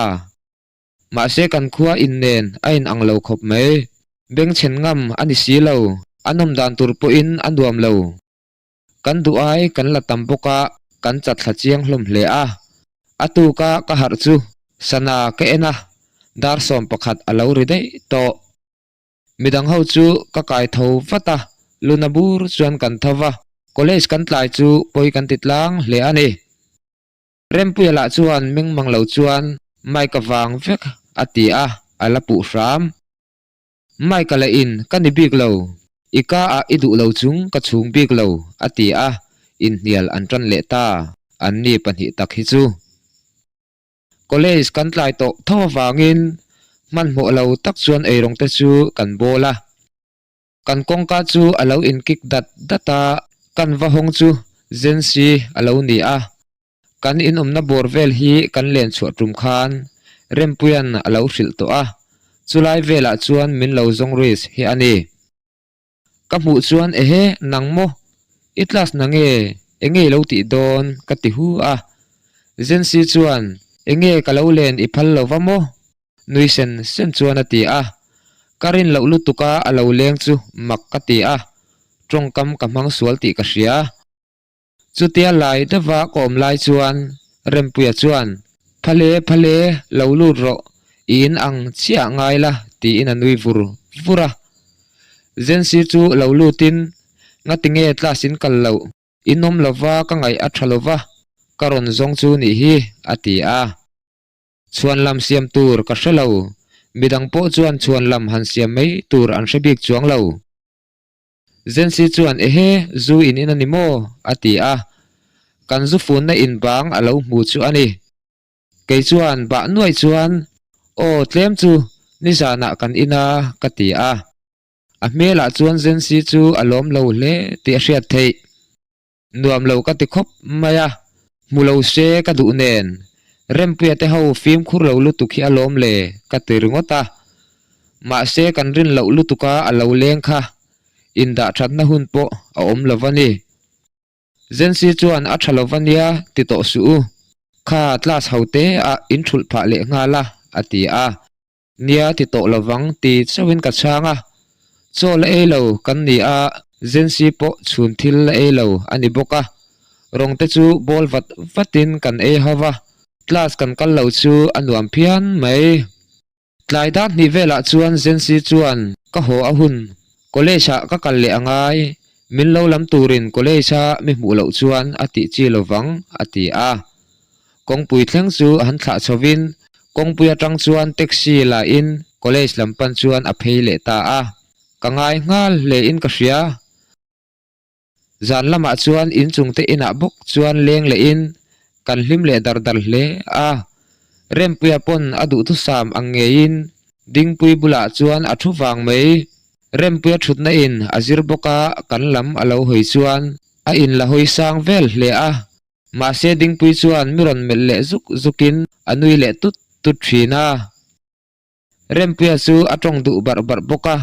Mahse kan khua in nen a in ang lo khawp mai. Bengchhen ngam a ni si lo, a nawm dan tur pawhin a nuam lo. Kan duh ai kan la tam bawk a, kan chat thla chiang hlawm hle a. A tuka ka harh chu sana ka en a, dar 11 a lo ri daih tawh. Midang ho chu ka kai tho vat a, luna bur chuan kan tho va, college kan tlai chu pawi kan ti tlang hle a ni. Rempuia lah chuan meng mang lo chuan Mike-a vang vek a ti a, a la puh hram. Mike-a leh in ka ni bik lo, i ka ah i duh lo chung ka chhung bik lo a ti a, inhnial an tan leh ta, anni pahnih tak hi chu. College kan tlai tawh tho avangin hmanhmawh lo tak chuan eirawng te chu kan bawl a. Kan kawngka chu a lo inkik dat dat a, kan va hawng chu Zensi a lo ni a. Kan inawmna bawr vel hi kan len chhuah tum khan Rempuia'n a lo hrilh tawh a, chulai velah chuan min lo zawng risk hi a ni. Ka hmuh chuan ehe nang maw? I class na nge? Enge i lo tih dawn? Ka ti hu a. Zensi chuan enge ka lo len i phal lo va maw? Nui sen sen chuan a ti a. Ka rin loh lutuk a a lo leng chu mak ka ti a. Tawngkam ka hmang sual tih ka hria. Chutia lai deuha ka awm lai chuan Rempuia chuan, Phale, phale, lo lut rawh, i in ang chiah ngai la, tiin a nui vur vur a. Zensi chu lo lutin, Ngatinge class in kal loh, in awm lova ka ngaih a tha lova, ka rawn zawng chu nih hi, a ti a. Chhuan lam siam tur ka hre lo, midang pawh chuan chhuan lam han siam mai tur an hre bik chuang lo. Zensi chuan, Ehe, zu in in a ni maw? a ti a. Kan zu funna in bang a lo hmu chu a ni. Kei chuan bah nuai chuan, Aw, tlem chu, nizanah kan in a, ka ti a. A hmelah chuan Zensi chu a lawm lo hle tih a hriat theih. Nuam lo ka ti khawp mai a, hmu lo se ka duh nen, Rempuia te ho fimkhur lo lutuk hi a lawm le ka ti ringawt a. Mahse kan rin loh lutuk a a lo leng kha, indah thatna hun pawh a awm lo va ni. Zensi chuan a tha lo va nia ti tawh suh u, kha class ho te ah in thulh phah leh nghal a, a ti a. Nia ti tawh lovang ti chauhin ka chhang a, chaw la ei lo kan ni a, Zensi pawh chhun thil la ei lo a ni bawk a, rawng te chu bawl vat vatin kan ei ho va, class kan kal lo chu a nuam phian mai. Tlai dar hnih velah chuan Zensi chuan ka haw a hun, college ah ka kal leh a ngai, min lo lam turin college a mi hmuh loh chuan a tih chi lovang a ti a. Kawngpui thleng chu han thlah chhovin kawngpui atang chuan taxi la in college lam pan chuan a phei leh ta a, ka ngai nghal hle in ka hria. Zan lamah chuan inchung te inah bawk chuan leng leh in kan hlim leh dar dar hle a, Rempuia pawn a duhthusam ang ngeiin Dingpui bulah chuan a thu vang mai. Rempuia thutna in a zir bawk a, kan lam a lo hawi chuan a in la hawi sang vel hle a. Mahse Dingpui chuan mi rawn melh leh zuk zukin a nui leh tut tut thin a. Rempuia chu a tawng duh barh barh bawk a,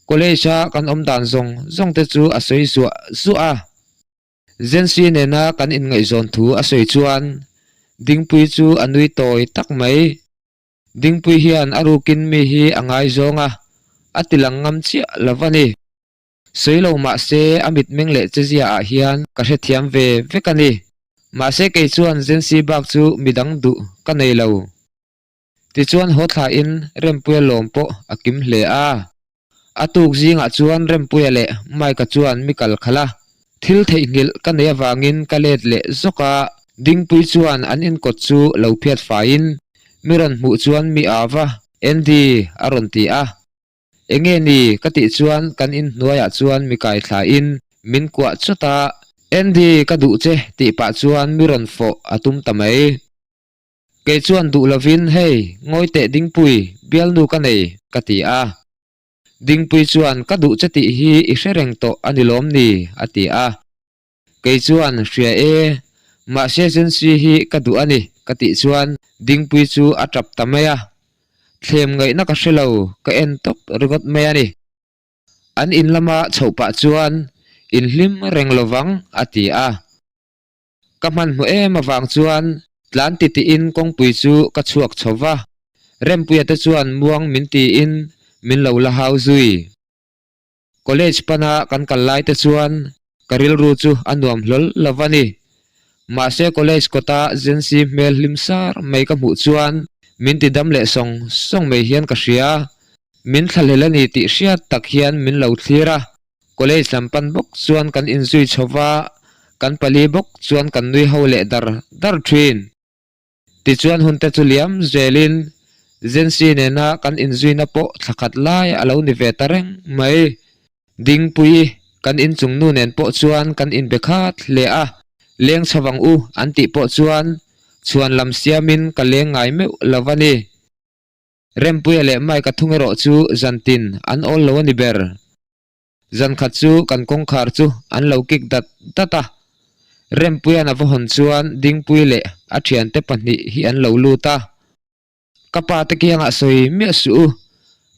college a kan awm dan zawng zawng te chu a sawi zuah zuah a. Zensi nena kan inngaihzawn thu a sawi chuan Dingpui chu a nui tawi tak mai. Dingpui hian a rukin mi hi a ngaizawng a, a tilang ngam chiah lo a ni. Sawi lo mah se a mitmeng leh chezia ah hian ka hrethiam ve vek a ni. Mahse kei chuan Zensi bak chu midang duh ka nei lo. Tichuan haw thlain Rempuia lawm pawh a kim hle a. A tuk zingah chuan Rempuia leh Mike-a chuan mi kal khalh a, thil theihnghilh ka neih avangin ka let leh zawk a, Dingpui chuan an inkawt chu lo phiat faiin mi rawn hmuh chuan mi au va, Andy a rawn ti a. Enge ni ka tih chuan kan inhnuaiah chuan mi kai thlain min kuah chawt a, Andy ka duh che tih pah chuan mi rawn fawh a tum ta mai. Kei chuan duh lovin hei ngawi teh Dingpui, bialnu ka nei ka ti a. Dingpui chuan ka duh che tih hi i hre reng tawh a ni lawm ni a ti a. Kei chuan hria e, mahse Zensi hi ka duh a ni ka tih chuan Dingpui chu a tap ta mai a. Thlem ngaihna ka hre lo, ka en tawp ringawt mai a ni. An in lama chhoh pah chuan inhlim reng lovang a ti a. Ka hmanhmawh em avang chuan tlan titiin kawngpui chu ka chhuak chho va, Rempuia te chuan muang min tiin min lo la hau zui. College pana kan kal lai te chuan ka rilru chu a nuam hlawl lo va ni. Mahse college kawta Jency hmel hlim sar mai ka hmuh chuan min ti dam leh sawng sawng mai hian ka hria. Min thlahlel a ni tih hriat tak hian min lo thlir a, College lam pan bawk chuan kan inzui chho va, kan pali bawk chuan kan nui ho leh dar dar thin. Tichuan hun te chu liam zelin Zensi nena kan inzuina pawh thla khat lai a lo ni ve ta reng mai. Dingpui kan inchung nu nen pawh chuan kan inbe khat hle a, leng chho vang u an tih pawh chuan chhuan lam siamin ka leng ngai meuh lo va ni. Rempuia leh Mike-a thung erawh chu zantin an awl lo a ni ber. Zankhat chu kan kawngkhar chu an lo kik dat dat a. Rempuia'n a va hawn chuan Dingpui leh a thiante pahnih hi an lo lut a. Ka pa te kiangah sawi miah suh u.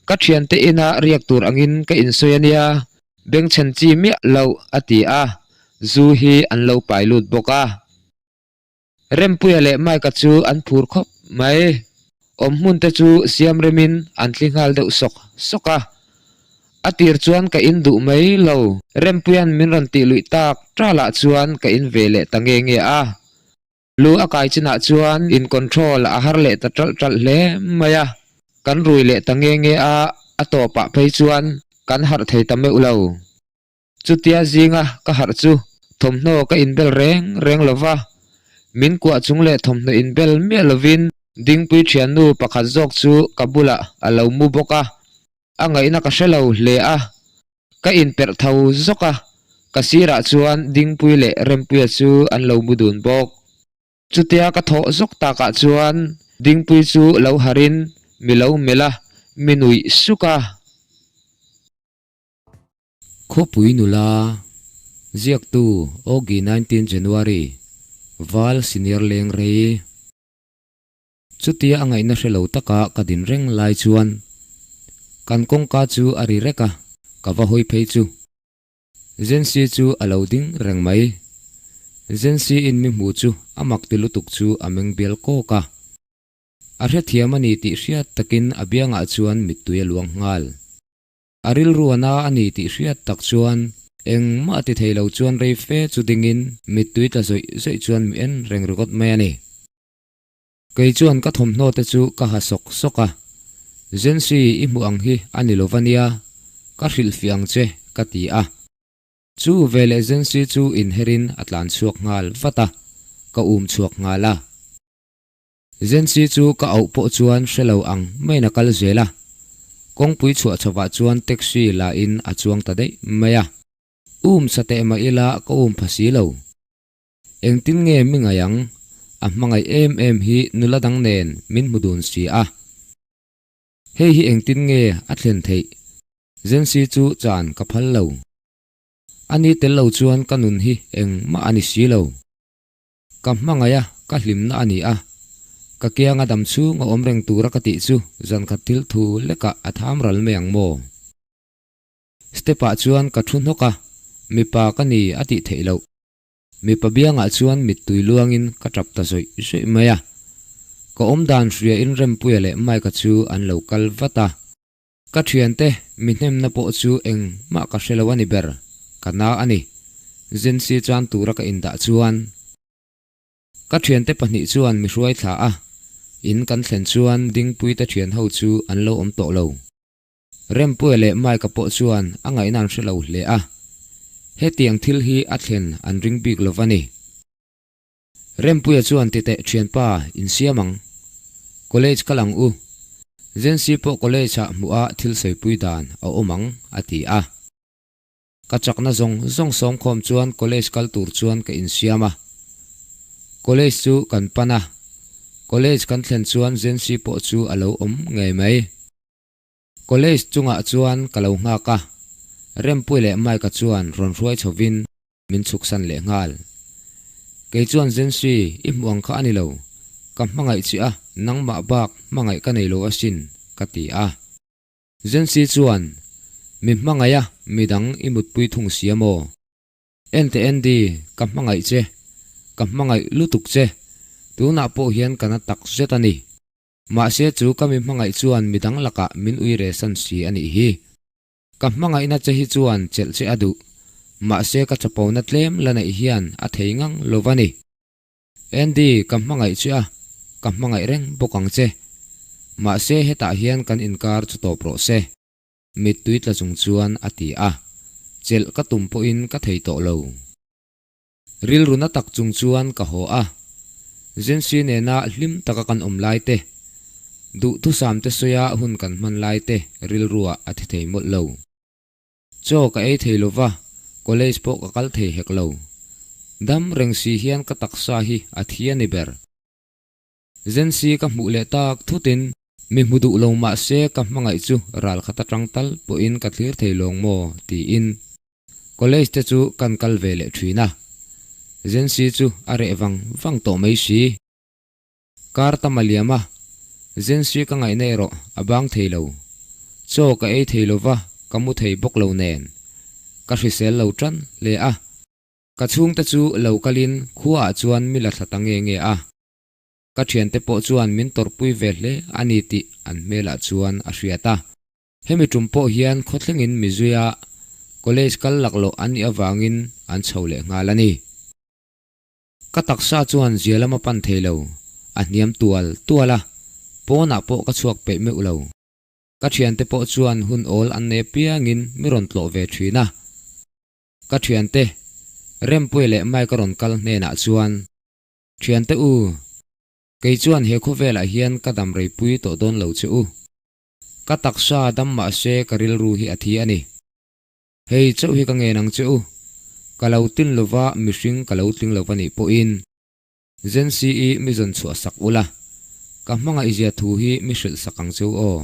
Ka thiante ina riak tur angin ka insawi a nia, bengchhen chi miah loh a ti a, zu hi an lo pai lut bawk a. Rempuia leh Mike-a chu an phur khawp mai. Awm hmun te chu siam remin an thli nghal deuh sawk sawk a. A tir chuan ka in duh mai lo. Rempuia'n min rawn tih luih tak talah chuan ka in ve leh ta nge nge a. Lu a kai chinah chuan in control a har leh ta ṭalh ṭalh hle mai a. Kan rui leh ta nge nge a, a tawpah phei chuan kan harh thei ta meuh lo. Chutia zinga ka harh chu thawmhnaw ka inbel reng reng lo va, min kuah chung leh thawmhnaw inbel miah lovin Dingpui thiannu pakhat zawk chu ka bulah a lo mu bawk a, a ngaihna ka hre lo hle a, ka inperh tho zawk a, ka sirah chuan Dingpui leh Rempuia chu an lo mu dun bawk. Chutia ka thawh zawk takah chuan Dingpui chu lo harhin mi lo melh a, mi nuih suk a. Khawpui nula, ziaktu Ogi 19 January, Val Senior leng rei. Chutia a ngaihna hre lo taka ka din reng lai chuan kan kawngka chu a ri rek a, ka va hawi phei chu. Zensi chu a lo ding reng mai. Zensi in mi hmu chu a mak ti lutuk chu a meng bial kawk a. A hrethiam a ni tih hriat takin a biangah chuan mittui a luang nghal. A rilru a na a ni tih hriat tak chuan engmah ti thei lo chuan rei fe chu dingin mittui tla zawih zawih chuan mi en reng ringawt mai a ni. Kei chuan ka thawmhnaw te chu ka ha sawk sawk a, Zensi i hmuh ang hi a ni lova nia, ka hrilhfiah ang che ka ti a. Chu veleh Zensi chu inherin a tlan chhuak nghal vat a, ka um chhuak nghal a. Zensi chu ka auh pawh chuan hre lo ang maiin a kal zel a, kawngpui chhuah chhovah chuan taxi la in a chuang ta daih mai a. Um sa teh mah ila ka um pha si lo. Engtin nge mi ngaih ang? A hmangaih em em hi nula dang nen min hmu dun si a. Hei hi engtin nge a thlen theih? Zensi chu chan ka phal lo. Ani tel lo chuan ka nun hi engmah a ni si lo. Ka hmangaih a, ka hlimna a ni a. Ka kianga dam chhung a awm reng tura ka tih chu zankhat thil thu lekah a tham ral mai ang maw? Step ah chuan ka thu hnawk a, mipa ka ni a tih theih loh. Mipa biangah chuan mittui luangin ka tap ta zawih zawih mai a. Ka awmdan hria in Rempuia leh Mike-a chu an lo kal vat a. Ka thiante mi hnemna pawh chu engmah ka hre lo a ni ber, ka na a ni. Zensi chan tura ka indah chuan ka thiante pahnih chuan mi hruai thla a, in kan thlen chuan Dingpuite thian ho chu an lo awm tawh lo. Rempuia leh Mike-a pawh chuan a ngaihna an hre lo hle a, hetiang thil hi a thlen an ring bik lo va ni. Rempuia chuan ti teh thianpa insiam ang. College kal ang u. Zensi pawh college ah hmuh a thil sawipui dan a awm ang a ti a. Ka chakna zawng zawng sawmkhawm chuan college kal tur chuan ka insiam a. College chu kan pan a. College kan thlen chuan Zensi pawh chu a lo awm ngei mai. College chungah chuan ka lo nghak a. Rempuia leh Mike-a chuan rawn hruai chhovin min chhuksan leh nghal. Kei chuan Zensi, i hmuh ang kha a ni lo. Ka hmangaih che a, nangmah bak hmangaih ka nei lo asin, ka ti a. Zensi chuan, Mi hmangaih a, midang i mutpui thung si a maw? Ente Andy, ka hmangaih che. Ka hmangaih lutuk che. Tunah pawh hian ka na tak zet a ni. Mahse chu ka mi hmangaih chuan midang lakah min ui re san si a nih hi. Ka hmangaihna che hi chuan chelh che a duh, mahse ka chapona tlem la neih hian a thei ngang lo va ni. Andy, ka hmangaih che a, ka hmangaih reng bawk ang che. Mahse hetah hian kan inkar chu tawp rawh se. Mittui tla chung chuan a ti a, chelh ka tum pawhin ka thei tawh lo. Rilru na tak chung chuan ka haw a, Zensi nena hlim taka kan awm lai te, duhthusam te sawia hun kan hman lai te rilruah a thi thei mawlh lo. Chaw ka ei thei lova, college pawh ka kal thei hek lo. Dam reng si hian ka taksa hi a thi a ni ber. Zensi ka hmuh leh tak thutin mi hmu duh lo mah se ka hmangaih chu ral khat atang tal pawhin ka thlir thei lawng maw tiin college te chu kan kal ve leh thin a. Zensi chu a reh vang vang tawh mai si. Kar tam a liam a, Zensi ka ngaihna erawh a bang thei lo. Chaw ka ei thei lova ka mu thei bawk lo nen ka hrisel lo tan hle a. Ka chhungte chu lo kalin khuaah chuan mi la thla ta nge nge a, ka thiante pawh chuan min tawrhpui ve hle a ni tih an hmelah chuan a hriat a. Hemi tum pawh hian khawthlengin Mizuia College kal laklawh an nih avangin an chho leh nghal a ni. Ka taksa chuan zia lam a pan thei lo, a hniam tual tual a, pawnah pawh ka chhuak peih meuh lo. Ka thiante pawh chuan hun awl an nei apiangin mi rawn tlawh ve thin a. Ka thiante, Rempuia leh Mike a rawn kal hnenah chuan, Thiante u, kei chuan he khawvelah hian ka dam reipui tawh dawn lo che u. Ka taksa dam mah se ka rilru hi a thi a ni. Hei chauh hi ka ngen ang che u, ka lo tin lova mihring ka lo tling lo va nih pawhin Gen CE mi zawn chhuah sak ula, ka hmangaihzia thu hi mi hrilh sak ang che u aw.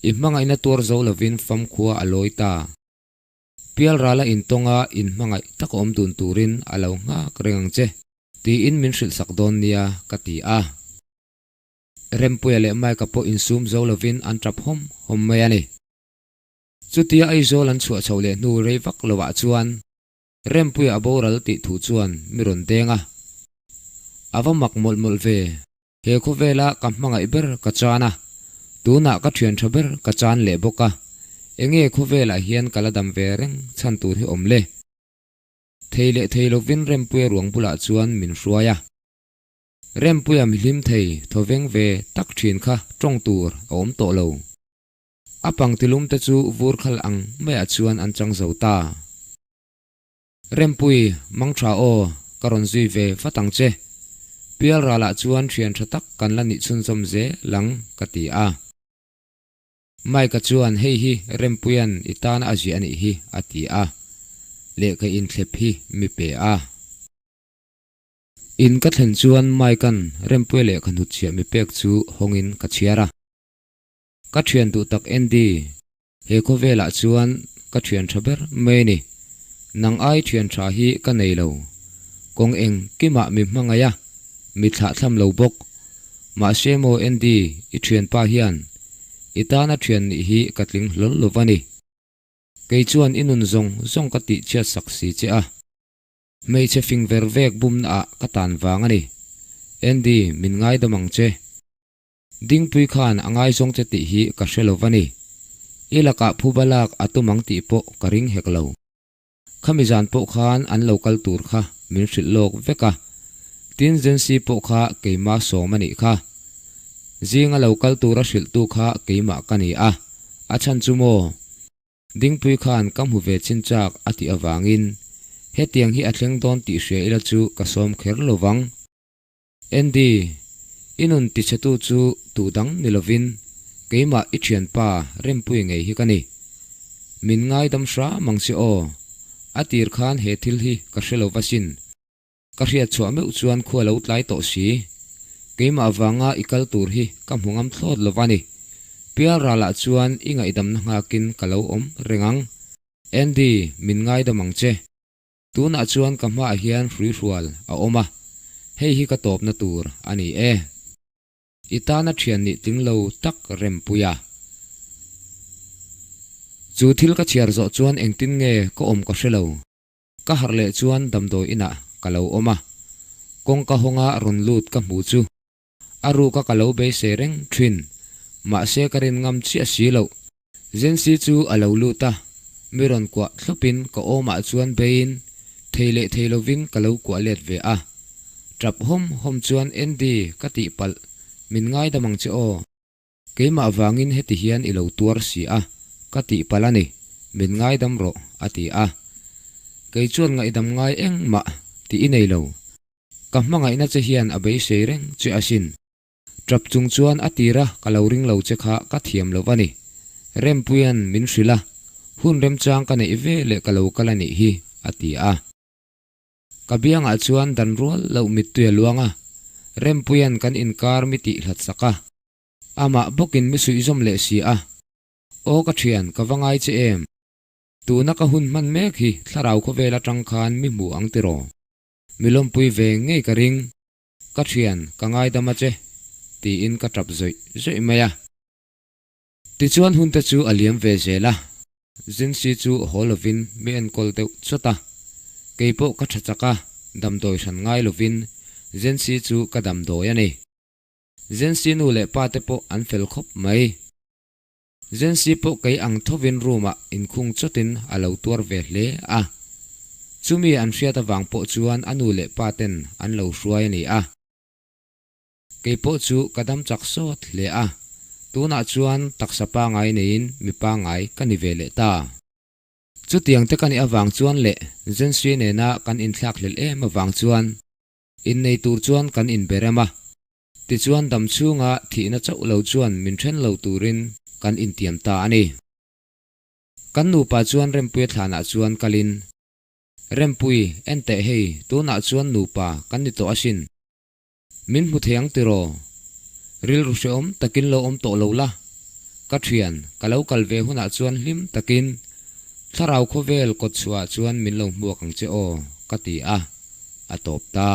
I hmangaihna tuar zo lovin famkhua a lawi ta. Pialrala intawnga inhmangaih taka awm dun turin a lo nghak reng ang che, tiin min hrilh sak dawn nia, ka ti a. Rempuia leh Mike-a pawh insum zo lovin an tap hawm hawm mai a ni. Chutia Aizawl an chhuah chhoh leh hnu rei vak lovah chuan Rempuia a boral tih thu chuan mi rawn deng a. A va mak mawlh mawlh ve. He khawvela ka hmangaih ber ka chan a, tunah ka thian tha ber ka chan leh bawk a, enge khawvelah hian ka la dam ve reng chhan tur hi awm le? Thei leh thei lovin Rempuia ruang bulah chuan min hruai a. Rempuia mi hlim thei thawveng ve tak thin kha tawng tur a awm tawh lo. A pangtilum te chu vur khal ang maiah chuan an chang zo ta. Rempui, mang tha aw, ka rawn zui ve vat ang che. Pialralah chuan thian tha tak kan la nih chhunzawm zel ang, ka ti a. Mike-a chuan hei hi Rempuia'n i tana a ziah a nih hi, a ti a. Lehkha inthlep hi mi pe a. In ka thlen chuan Mike-a'n Rempuia lehkha hnutchhiah mi pek chu hawngin ka chhiar a. Ka thian duh tak Andy, He khawvelah chuan ka thian tha ber mai a ni. Nang ai thian tha hi ka nei lo. Kawng eng kimah mi hmangaih a, mi thlahthlam lo bawk. Mahse maw Andy, i thianpa hian i tana thian nih hi ka tling hlawl lo va ni. Kei chuan i nun zawng zawng ka tih chhiat sak si che a. Hmeichhe fing ver vek bumna ah ka tan vang a ni. Andy, min ngaidam ang che. Dingpui khan a ngaizawng che tih hi ka hre lo va ni. I lakah phuba lak a tum ang tih pawh ka ring hek lo. Khami zan pawh khan an lo kal tur kha min hrilh lawk vek a. Tin Zensi pawh kha keimah sawm a nih kha. Zinga lo kal tura hrilhtu kha keimah ka ni a, A chhan chu maw? Dingpui khan ka hmu ve chin chak a tih avangin hetiang hi a thleng dawn tih hria ila chu ka sawm kher lo vang. Andy, i nun tichhetu chu tu dang ni lovin keimah i thianpa Rempuii ngei hi ka ni. Min ngaidam hram ang che aw. A tir khan he thil hi ka hre lo va sin. Ka hriat chhuah meuh chuan khua lo tlai tawh si. Keimah vanga i kal tur hi ka hmu ngam thlawt lo va ni. Pial ralah chuan i ngaihdamna nghakin ka lo awm reng ang. Andy, min ngaidam ang che. Tunah chuan ka hmaah hian hruihrual a awm a, hei hi ka tawpna tur a ni e. I tana thian nih tling lo tak rempui a. Chu thil ka chhiar zawh chuan engtin nge ka awm ka hre lo. Ka harh leh chuan damdawi inah ka lo awm a, kawngka hawnga rawn lut ka hmu chu a ruka ka lo beisei reng thin, mahse ka rin ngam chiah si loh. Zensi chu a lo lut a, mi rawn kuah thlawpin ka awmah chuan beiin thei leh thei lovin ka lo kuah let ve a. Tap hawm hawm chuan Andy ka tihpalh, min ngaidam ang che aw. Keimah vangin heti hian i lo tuar si a, ka tihpalh a ni, min ngaidam rawh, a ti a. Kei chuan ngaihdam ngai engmah tih i nei lo. Ka hmangaihna che hian a beisei reng che asin. Tap chung chuan a tir a, ka lo ring lo che kha ka thiam lo va ni. Rempuia'n min hrilh a, hun remchang ka neih ve leh ka lo kal a nih hi, a ti a. Ka biangah chuan dan rual loh mittui a luang a, Rempuia'n kan inkar mi tih hlat sak a. Amah bawkin mi suihzawm leh si a. Aw ka thian, ka va ngai che em? Tuna ka hun hman mek hi thlarau khawvel atang khan mi hmu ang tiraw? Mi lawmpui ve ngei ka ring. Ka thian, ka ngaidam a che, tiin ka tap zawih zawih mai a. Tichuan hunte chu a liam ve zel a, Zinsi chu haw lovin mi enkawl deuh chawt a. Kei pawh ka tha chak a, damdawi hran ngai lovin Zinsi chu ka damdawi a ni. Zinsi nu leh pa te pawh an fel khawp mai. Zinsi pawh kei ang thovin room-ah inkhung chawtin a lo tuar ve hle a. Chumi an hriat avang pawh chuan a nu leh pa ten an lo hruai a ni a. Kei pawh chu ka dam chak sawt hle a, tunah chuan taksa pangai neiin mi pangai ka ni ve leh ta. Chutiang te ka nih avang chuan leh Zensui nena kan inthlak hlelh em avang chuan innei tur chuan kan inberem a, tichuan dam chhunga thihna chauh lo chuan min then lo turin kan intiam ta a ni. Kan nupa chuan Rempuia thlanah chuan kalin, Rempui, enteh hei, tunah chuan nupa kan ni tawh asin. Min hmu thei ang tiraw? Rilru hrehawm takin lo awm tawh lo la. Ka thian, ka lo kal ve hunah chuan hlim takin thlarau khawvel kawt chhuahah chuan min lo hmuak ang che aw, ka ti a, a tawp ta.